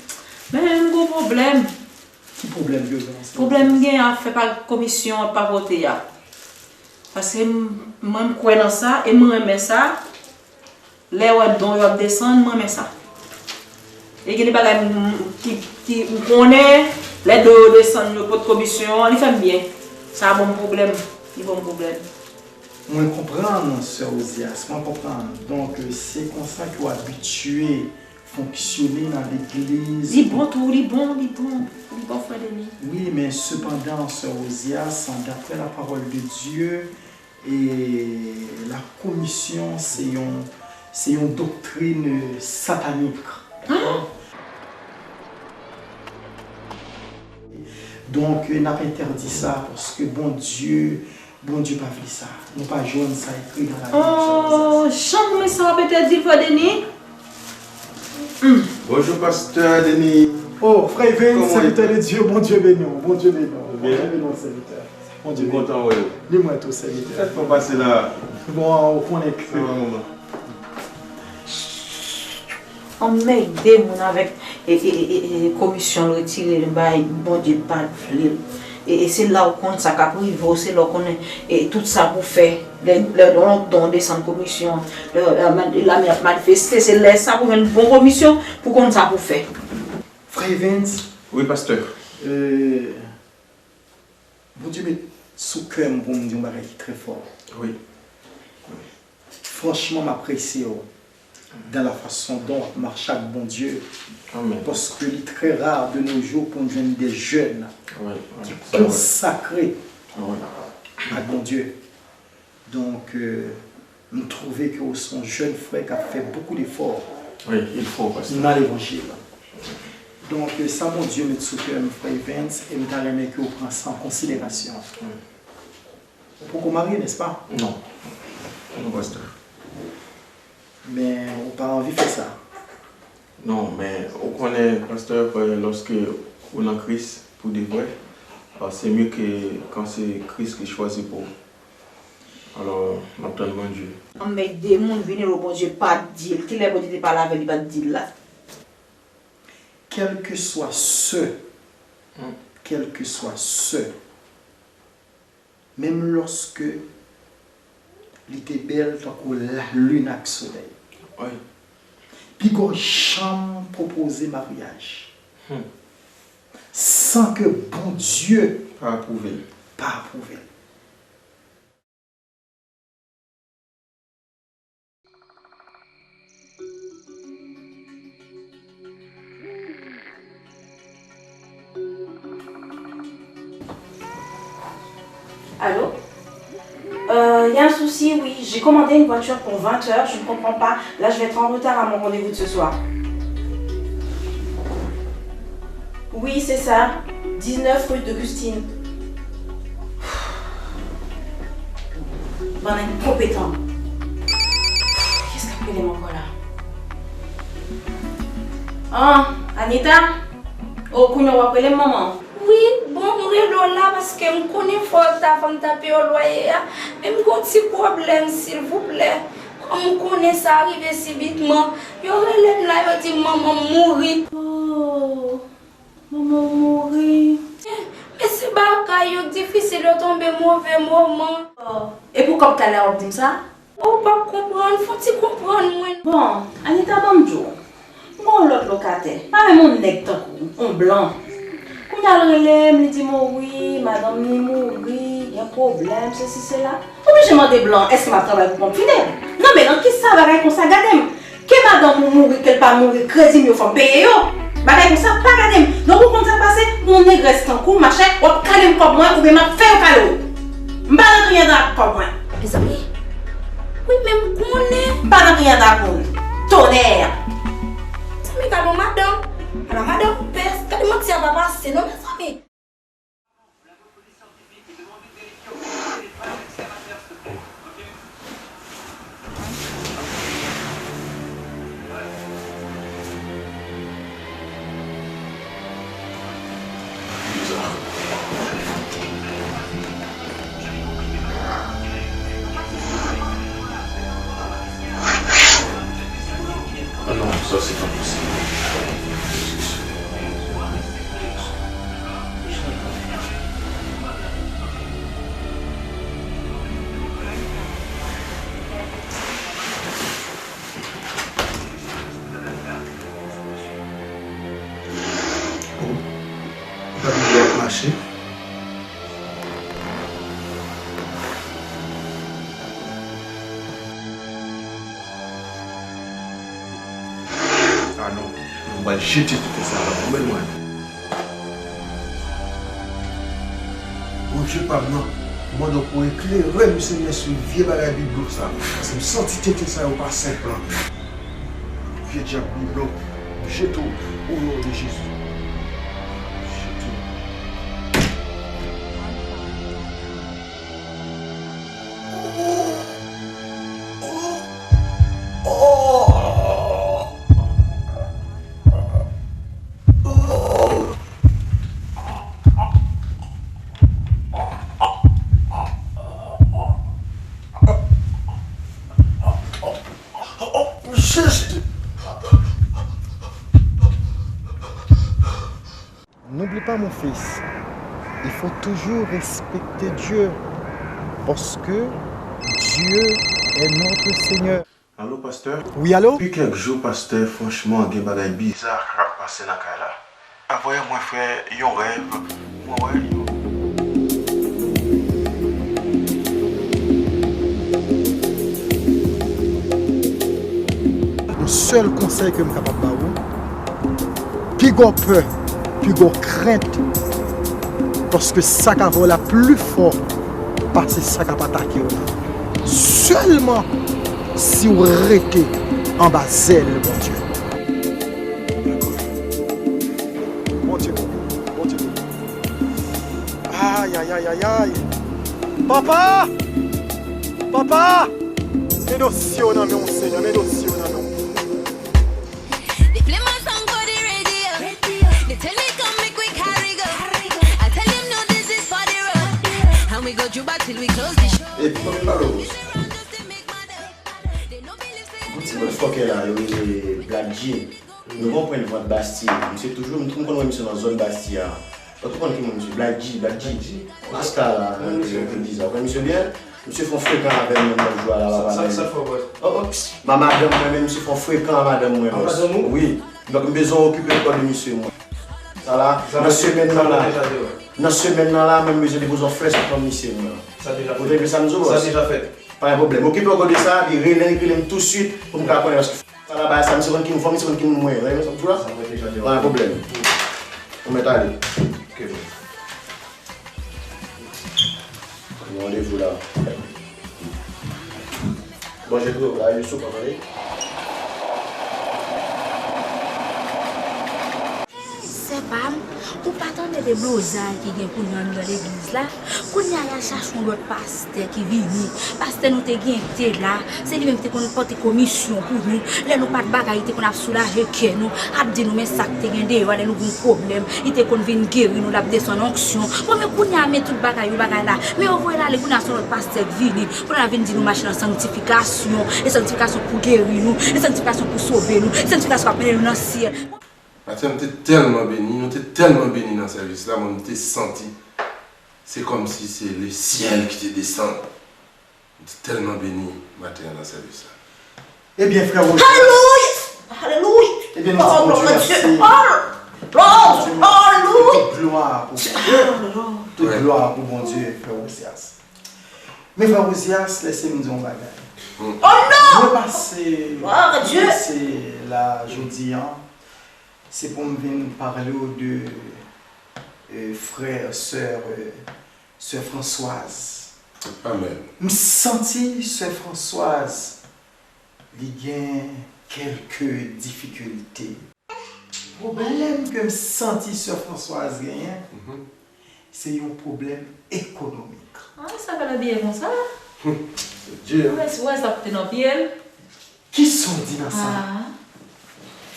Men m gon pwoblèm. Ki pwoblèm ke w gen ansanm? Pwoblèm m gen ap fè pa komisyon ap pa pote a. Paske m, mwen m kwè nan sa e m renmen sa. Lè w wè don yo ap desann, m renmen sa. E gen de bagay m, ki, ki m konnen, lè don yo desann, yo pot komisyon an, li fè m byen. Sa ban m pwoblèm. Li ban m pwoblèm. Mwen konprann, sè Ozyas, mwen konprann. Donk, se konsa ke w abitye fonksyone nan legliz. Li bon tou, li bon, li bon, li bon, frè Denis. Wi, men sepandan, sè Ozyas, daprè la parole de Dieu, e la komisyon, se yon, se yon doktrin satanik. Dakò? Donk, n ap entèdi sa, paske Bondye, Bondye pa vle sa. Nou pa jwenn sa ekri nan la Bib, sa. Oh, jan goumen sa w ap entèdi l, frè Denis? Bonjou, pastè Denis. Oh, frè Evens, sèvitè de Dye, Bondye beni w, Bondye beni w, Bondye beni w, sèvitè. Bondye beni w. Mwen kontan wè w. Ni mwen tou, sèvitè. Sa k fè w pase la? Bon, ou konnen ke... Sa va, manman? Anmède moun avèk e, e, e, e, e komisyon l retire l bay Bondye pa t vle l. E, e se la w konn sa k ap rive w, se la w konnen e tout sa pou fè. Lè, lè yon don desann komisyon, lè, lè lame ap manifeste, se lè sa pou jwenn bon komisyon pou konn sa pou fè. Frè Evens. Wi, pastè. Euh, Bondye met sou kè m pou m di yon bagay ki trè fò. Wi. Franchman, m apresye w dans la façon dont w ap mache ak Bondye. Amèn. Paske li trè rare de nos jours pou n jwenn de jeunes ki konsakre ak Bondye. Donk, euh, m twouve ke w se yon jèn frè k ap fè beaucoup d'efforts nan levanjil. Donk, euh, sa Bondye met sou kè m, frè Evens, e m ta renmen ke w pran sa an konsiderasyon. Ou poko marye, nèspa? Non. Non, pastè. Men ou pa anvi fè sa? Non, men ou konnen, pastè, lòske ou nan Kris, pou de vrè, se mye ke kan se Kris ki chwazi pou ou. Alò, m ap tann Bondye. Anmède moun vini lo Bondye pa t di l. Kilè Bondye te pale avè l, li pa t di l la? Kèlkeswa sè, kèlkeswa sè, menm lòske li te bèl tankou lalin ak solèy. Wi. Piga w janm pwopoze maryaj san ke Bondye pa apwouve l. Pa apwouve l. Allô? Euh, il y a un souci, oui. J'ai commandé une voiture pour vingt heures. Je ne comprends pas. Là, je vais être en retard à mon rendez-vous de ce soir. Oui, c'est ça. Dix-neuf rue d'Augustine. Bann enkonpetan. Kiyès k ap rele m ankò la? Ah, Anita? Oh, kounye a w ap rele m, manman? Wi, bon, m rele w la paske m konnen fò w ta fè m ta peye w lwaye a, men m gen yon ti pwoblèm, silvouplè. Kòm ou konnen sa rive sibitman, yo rele m la, yo di m manman m mouri. Oh, manman w mouri. Men se bagay yo k difisil, yo tonbe move moman. Oh, epi w kòb talè a w ap di m sa? Ou p ap konprann, fò w ti konprann mwen. Bon, Anita, ban m di w. M gen yon lòt lokatè. Pa menm yon nèg tankou w, yon blan. Kounye a l rele m, li di m, o wi, madanm li mouri, gen pwoblèm, sesi, sela. M oblije mande blan, èske m ap travay pou ponp finèb? Non, men nan kisa bagay konsa gade m? Ke madanm ou mouri, ke l pa mouri, kredi m yo fò m peye yo. Bagay konsa pa gade m. Donk ou konn sa k pase? Yon negrès tankou w, machè, w ap kale m kòb mwen oubyen m ap fè yo kale w. M pa nan kriye ak kòb mwen. Mezanmi, wi, men m konnen. M pa nan kriye ak moun. Tonè! Mezanmi, gade yon madanm. Ala madanm pès. Gade manti a pa pase non, mezanmi. Ah non, sa se pa posib. Oh, gade jan l ap mache. Ah non, mwen pral jete tenten sa a, ban mwen. Bondye pa m nan, mwen mande w pou w eklere m, Senyè, sou vye bagay biblo sa, paske m santi tenten sa yo pa senp lan. Vye dyab biblo, m jete w, o non de Jezi. M jete w. N'oublie pas, mon fils, il faut toujours respecter Dieu, parce que Dieu est notre Seigneur. Alo, pastè? Wi, alo? Depi kèk jou, pastè, franchman, gen bagay biza k ap pase nan kay la. Avanyè mwen fè yon rèv, mwen wè yon Yon sèl konsèy ke m kapab ba ou, piga w pè, piga w krent, paske sa k ap fè w la pli fò pase sa k ap atake w la. Sèlman si w rete anba zèl Bondye. Bondye beni, Bondye beni. Ay, ay, ay, ay, ay. Papa! Papa! Men dosye w nan men w, Senyè, men dosye w nan men w. They play my song for the radio. They tell me come make we carry go. I tell them no, this is for the road. And we go Juba till we close the show. Epi, kòman pale w? Yon ti motherfucker la, yo rele Black G. Nou gon pwen vant Bastye. Misye toujou, m konn wè misye nan zòn Bastye a. Ou konn ki moun misye? Black G, Black G. Masta la, nan yo te di sa. Ou konn misye byen? Misye fè yon frekan avè m menm lòt jou a la, papa. Sa, sa fè w, bòs? Oh, oh, ma madanm mwen menm, misye fè yon frekan a madanm mwen, bòs. Madanm ou? Wi. Donk, m bezwen okipe kò de misye, mwen. Sa la, nan semèn nan la, nan semèn nan la, mwen, m bezwen depoze yon flè sou kò misye, mwen. Sa deja fèt. Ou tande sa m di w, bòs? Sa deja fèt. Pa gen pwoblèm. Okipe w de sa, epi rele, rele m tousuit pou m ka konnen, paske sa la bay sa, misye konn ki moun, fò misye konn ki moun mwen ye. Ou tande sa m di w la? Sa mwen deja di w. Pa gen pwoblèm. Ou mèt ale. Ok, bro. Gen randevou la. Bon, je trouve la, Youssouf, pa pale. Sè pa m, ou pa tande deblozay ki gen kounye a anndan legliz la? Kounye a y al chache yon lòt pastè ki vini. Pastè nou te gen te la, se li menm ki te konn pote komisyon pou nou. Lè nou pa t bagay, li te konn ap soulaje kè nou, ap di nou men sa k te gen deyò a, lè nou gen yon pwoblèm, li te konn vin geri nou, l ap desann onksyon. Bon, men kounye a, men tout bagay yo bagay la. Men yo voye l ale, kounye a se yon lòt pastè k vini. Kounye a vin di nou mache nan sanktifikasyon, e sanktifikasyon pou geri nou, e sanktifikasyon pou sove nou, e sanktifikasyon k ap mennen nou nan syèl. Maten an, m te tèlman beni, nou te tèlman beni nan sèvis la, mwen, m te santi se kòmsi se lesyèl ki te desann. M te tèlman beni maten an nan sèvis la. Ebyen, frè Roger. Alelouya! Alelouya! Ebyen, nou di Bondye mèsi. Oh, Bondye, alelouya! Tout glwa pou Bondye. Tout glwa pou Bondye, frè Ozias. Men frè Ozias, lèse m di w yon bagay. Oh non! Mwen pase, mwen pase la jodi an, se pou m vin pale w de, euh, frè, sè, euh, sè Françoise. Amèn. M santi sè Françoise, li gen kèlke difikilte. Pwoblèm ke m santi sè Françoise genyen, se yon pwoblèm ekonomik. Ah, sa fè l abiye konsa? Di. Ou wè, ou wè sa pote nan pye l? Kisa w di nan sa? Ah.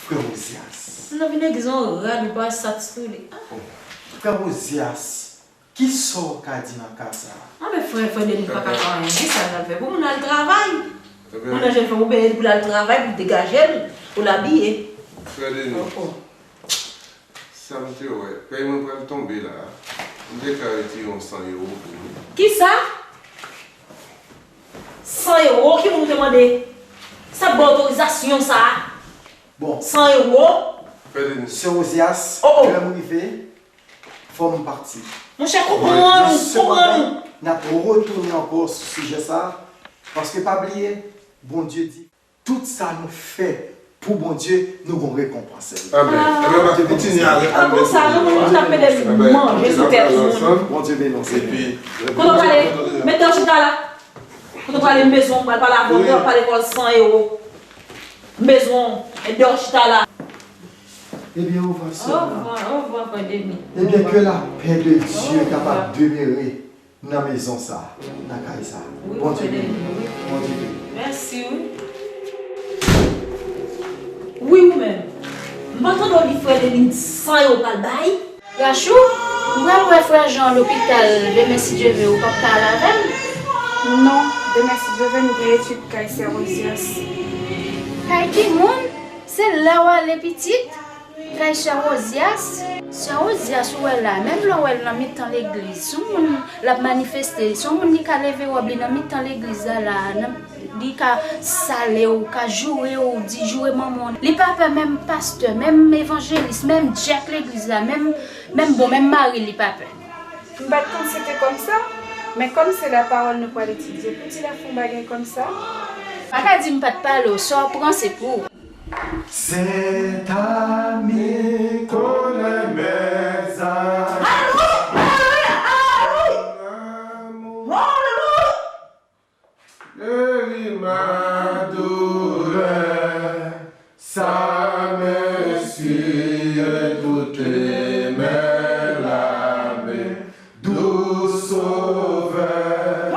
Frè Ozias. Moun nan vin egize yon rad, ou pa sat sou li. Ah. Frè Ozias, kisa w ka di nan ka sa a? Ah, men frè, frè Denis pa ka fè anyen. Kisa l ap fè? Pou moun al travay. Moun nan jèn fanm, ou peye l pou l al travay, pou l degaje l, pou l abiye. Frè Denis. Sa m te wè, pèy mwen pral tonbe la. M te ka retire yon san ewo pou nou. Kisa? San ewo? Ki moun ou te mande? Sa k ba w otorizasyon sa a? Bon. San ewo? Sè Ozias, lè m rive, fò m pati. Monchè, konprann ou, konprann ou. N ap retounen ankò sou sijè sa a, paske pa bliye, Bondye di, tout sa nou fè pou Bondye, nou gon rekonpans. Amèn. Ebyen, n ap kontinye avèk nou. Konsa, nou menm, nou t ap mete manje sou tèt moun. Bondye beni w, Senyè. Kote w prale? Met dèyè chita la. Kote w prale? M bezwen w, m pral pale avè w, m pral pale pou san ewo. M bezwen w, met dèyè chita la. Ebyen, au revoir seulement. Au revoir, au revoir, frè Denis. Ebyen, que la paix de Dieu capable demeurer nan mezon sa, nan kay sa. Bondye beni. Bondye beni. Mèsi, wi. Wi, ou menm. M pa tande w di frè Denis san ewo pral bay. Rachou, m pral wè frè Jean lopital demen si Dye vle, ou p ap ka al avè m? Non, demen si Dye vle, m gen etid kay sè Ozias. Kay ki moun? Se la w ale pitit? Kay sè Rozyas? Sè Rozyas ou wè la, menm lè w wè l nan mitan legliz, se yon moun l ap manifeste, se yon moun li ka leve wòb li nan mitan legliz la, la, nan, li ka sale w, ka joure w, di joure manman w. Li pa pè menm pastè, menm evanjelis, menm djèk legliz la, menm, menm bon, menm mari li pa pè. M pa t konn se te kòmsa, men kòm se lapawòl nou pral etidye, poukisa w fè yon bagay kòmsa? Pa ka di m pa t pale w, sa w pran se pou ou. C'est à mi con la mesa. Guéris ma douleur, ça m'inspire toutes mes larmes, doux sauveur,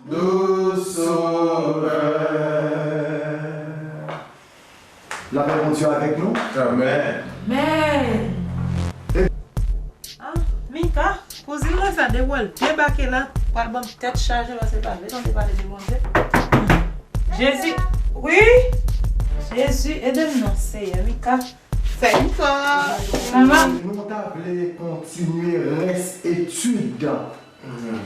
doux sauveur. Lapè Bondye avèk nou. Amèn. Amèn. Ah, Mika, kouzin mwen sa depi w debake la, pral ban m tèt chaje paske l pa vle tande pale de Bondye. Jezi, wi, Jezi, ede m non, Seyè, Mika. Seyè, Mika. Mama. Nou ta vle kontinye rès etid.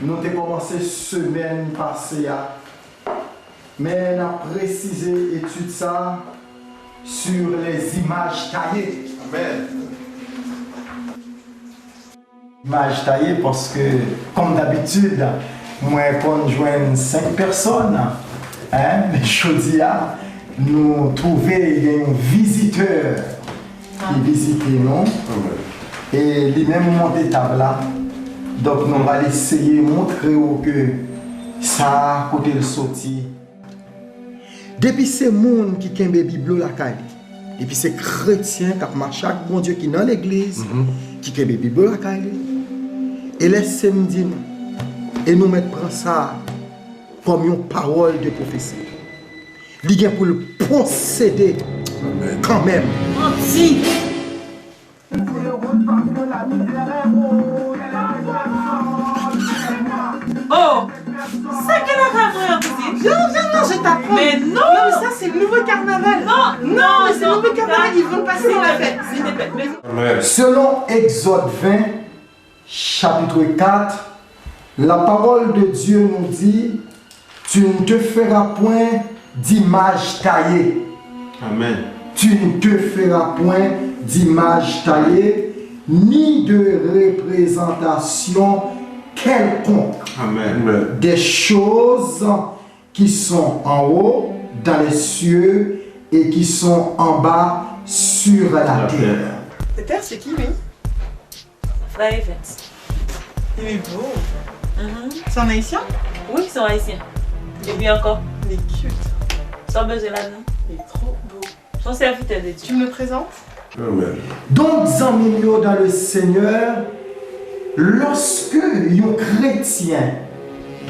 Nou te kòmanse semèn pase a, men n ap presize etid sa a sur les images taillées. Amèn. Imaj taye, paske, kòm dabitid, mwen konn jwenn senk pèsòn, en, men jodi a, nou twouve gen yon vizitè ki vizite nou. E li menm monte tab la. Donk, nou pral eseye montre w ke sa a, kote l soti. Depi se moun ki kenbe Bib yo lakay li, depi se kretyen k ap mache ak Bondye ki nan legliz, ki kenbe Bib yo lakay li, e lè se m di nou, e nou mèt pran sa a kòm yon pawòl de pwofesi. Li gen pou l posede kanmenm. Manti! Oh, sa gen nan kay mwen an, kouzin? Vyan, vyan manje ta pran. Men non! Non, men sa se nouvo kanaval. Non, non, men se nouvo kanaval, ils vont passer dans la fête. Silteplè, silteplè. Selon Exode vingt, chapitre quatre, la parole de Dieu nous dit, tu ne te feras point d'image taillée. Amen. Tu ne te feras point d'image taillée, ni de représentation quelconque. Amen. Des choses qui sont en haut dans les cieux et qui sont en bas sur la terre. Peter, c'est qui, lui? Frère Evans. Il est beau. Mhm. C'est un Haïtien? Wi, se yon Ayisyen. Epi ankò? Il est cute. Sa w bezwen ladan? Il est trop beau. Se yon sèvitè de Dye. Tu me le présentes? Amen. Donk, zanmi m yo dans le Seigneur, lòske yon kretyen,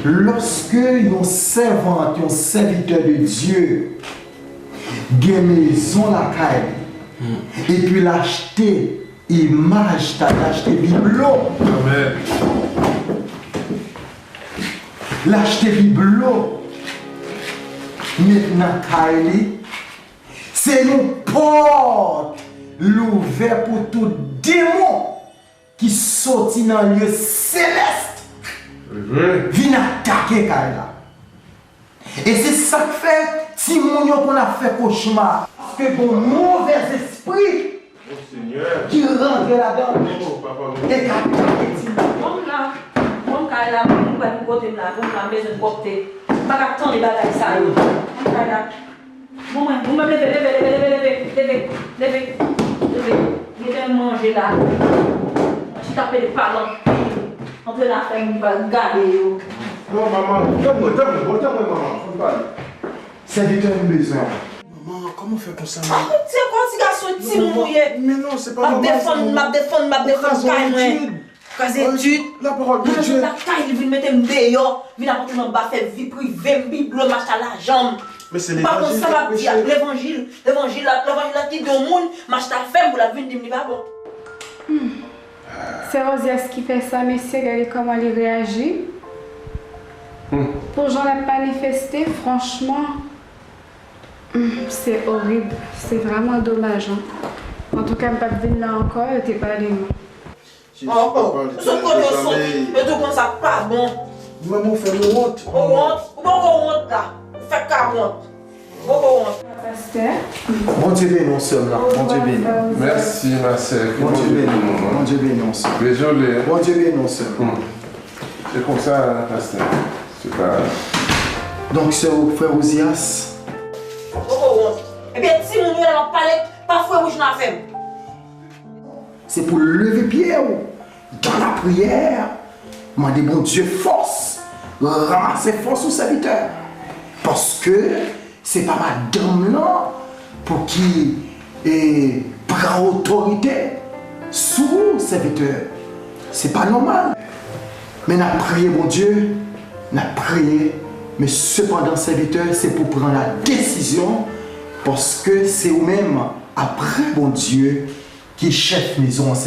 lòske yon sèvant, yon sèvitè de Dye gen mezon lakay li, epi l achte imaj ta, l achte biblo. Amen. L achte biblo, met nan kay li. Se yon pòt l ouvè pou tout demon ki soti nan lye selès vin atake kay la. E se sa k fè timoun yo konn ap fè kochma. Paske gon movèzespri ki rantre ladan l e k ap atake timoun. Bon, m la. Bon, m kay la, m pral pou kote m la. Bon, m la, m bezwen pwòpte. M pa ka tande bagay sa yo. Bon, m kay la. Bon, mwen, bon, mwen, leve, leve, leve, leve, leve, leve, leve, leve, leve. Mete manje la. Mwen chita pede pale anpil. Antre nan afè m, m pral gade yo. Non, manman, tann mwen, tann mwen, bon, tann mwen, manman, fò m pale. Sèvitè m bezwen w. Manman, kòman w fè konsa, manman? Ah, se kon ti gason timoun ou ye. Men non, se pa nòmal sa, manman. M ap defann, m ap defann, m ap defann kay mwen. Kraze etid. Kraze etid. Mwen sot lakay li vin mete m deyò, vin ap antre m anba fè vi prive m, biblo m, achta lajan m. Men se levanjil k ap preche. Ou pa konn sa m ap di a, levanjil, levanjil la, levanjil la ki di yon moun, m achta fè m pou l ap vin di m li pa bon. Hmm. Sè Rozyas ki fè sa, mesye, gade kòman li reyaji. Hmm. Pou jan l ap manifeste, franchman, Se orib. Se vrèman domaj, an. Antouka, m p ap vin la ankò, yo te pale m. Oh, oh, ou sot kote yo soti, yo di w konsa pa bon. Ou menm ou fè nou wont. Ou wont? Ou poko wont la. Ou fèk ka wont. Ou poko wont. Pastè. Bondye beni w, sè m nan. Bondye beni w. Mèsi, ma sè. Ke Bondye beni w. Bondye beni w, sè. Dezole. Bondye beni w, sè m. Se konsa, pastè. Se pa. Donk, sè w, frè Ozias. Ou poko wont. Ebyen, timoun yo la, m ap pale, pa fwe wouj nan afè m. Se pou leve pye w dan lapriyè, mande Bondye fòs, ranmase fòs ou sèvitè. Paske se pa madanm nan pou ki e, pran otorite sou ou sèvitè. Se pa nòmal. Men n ap priye Bondye, n ap priye, men sepandan sèvitè, se pou pran la desizyon, paske se ou menm, apre Bondye, ki chèf mezon an sèvitè.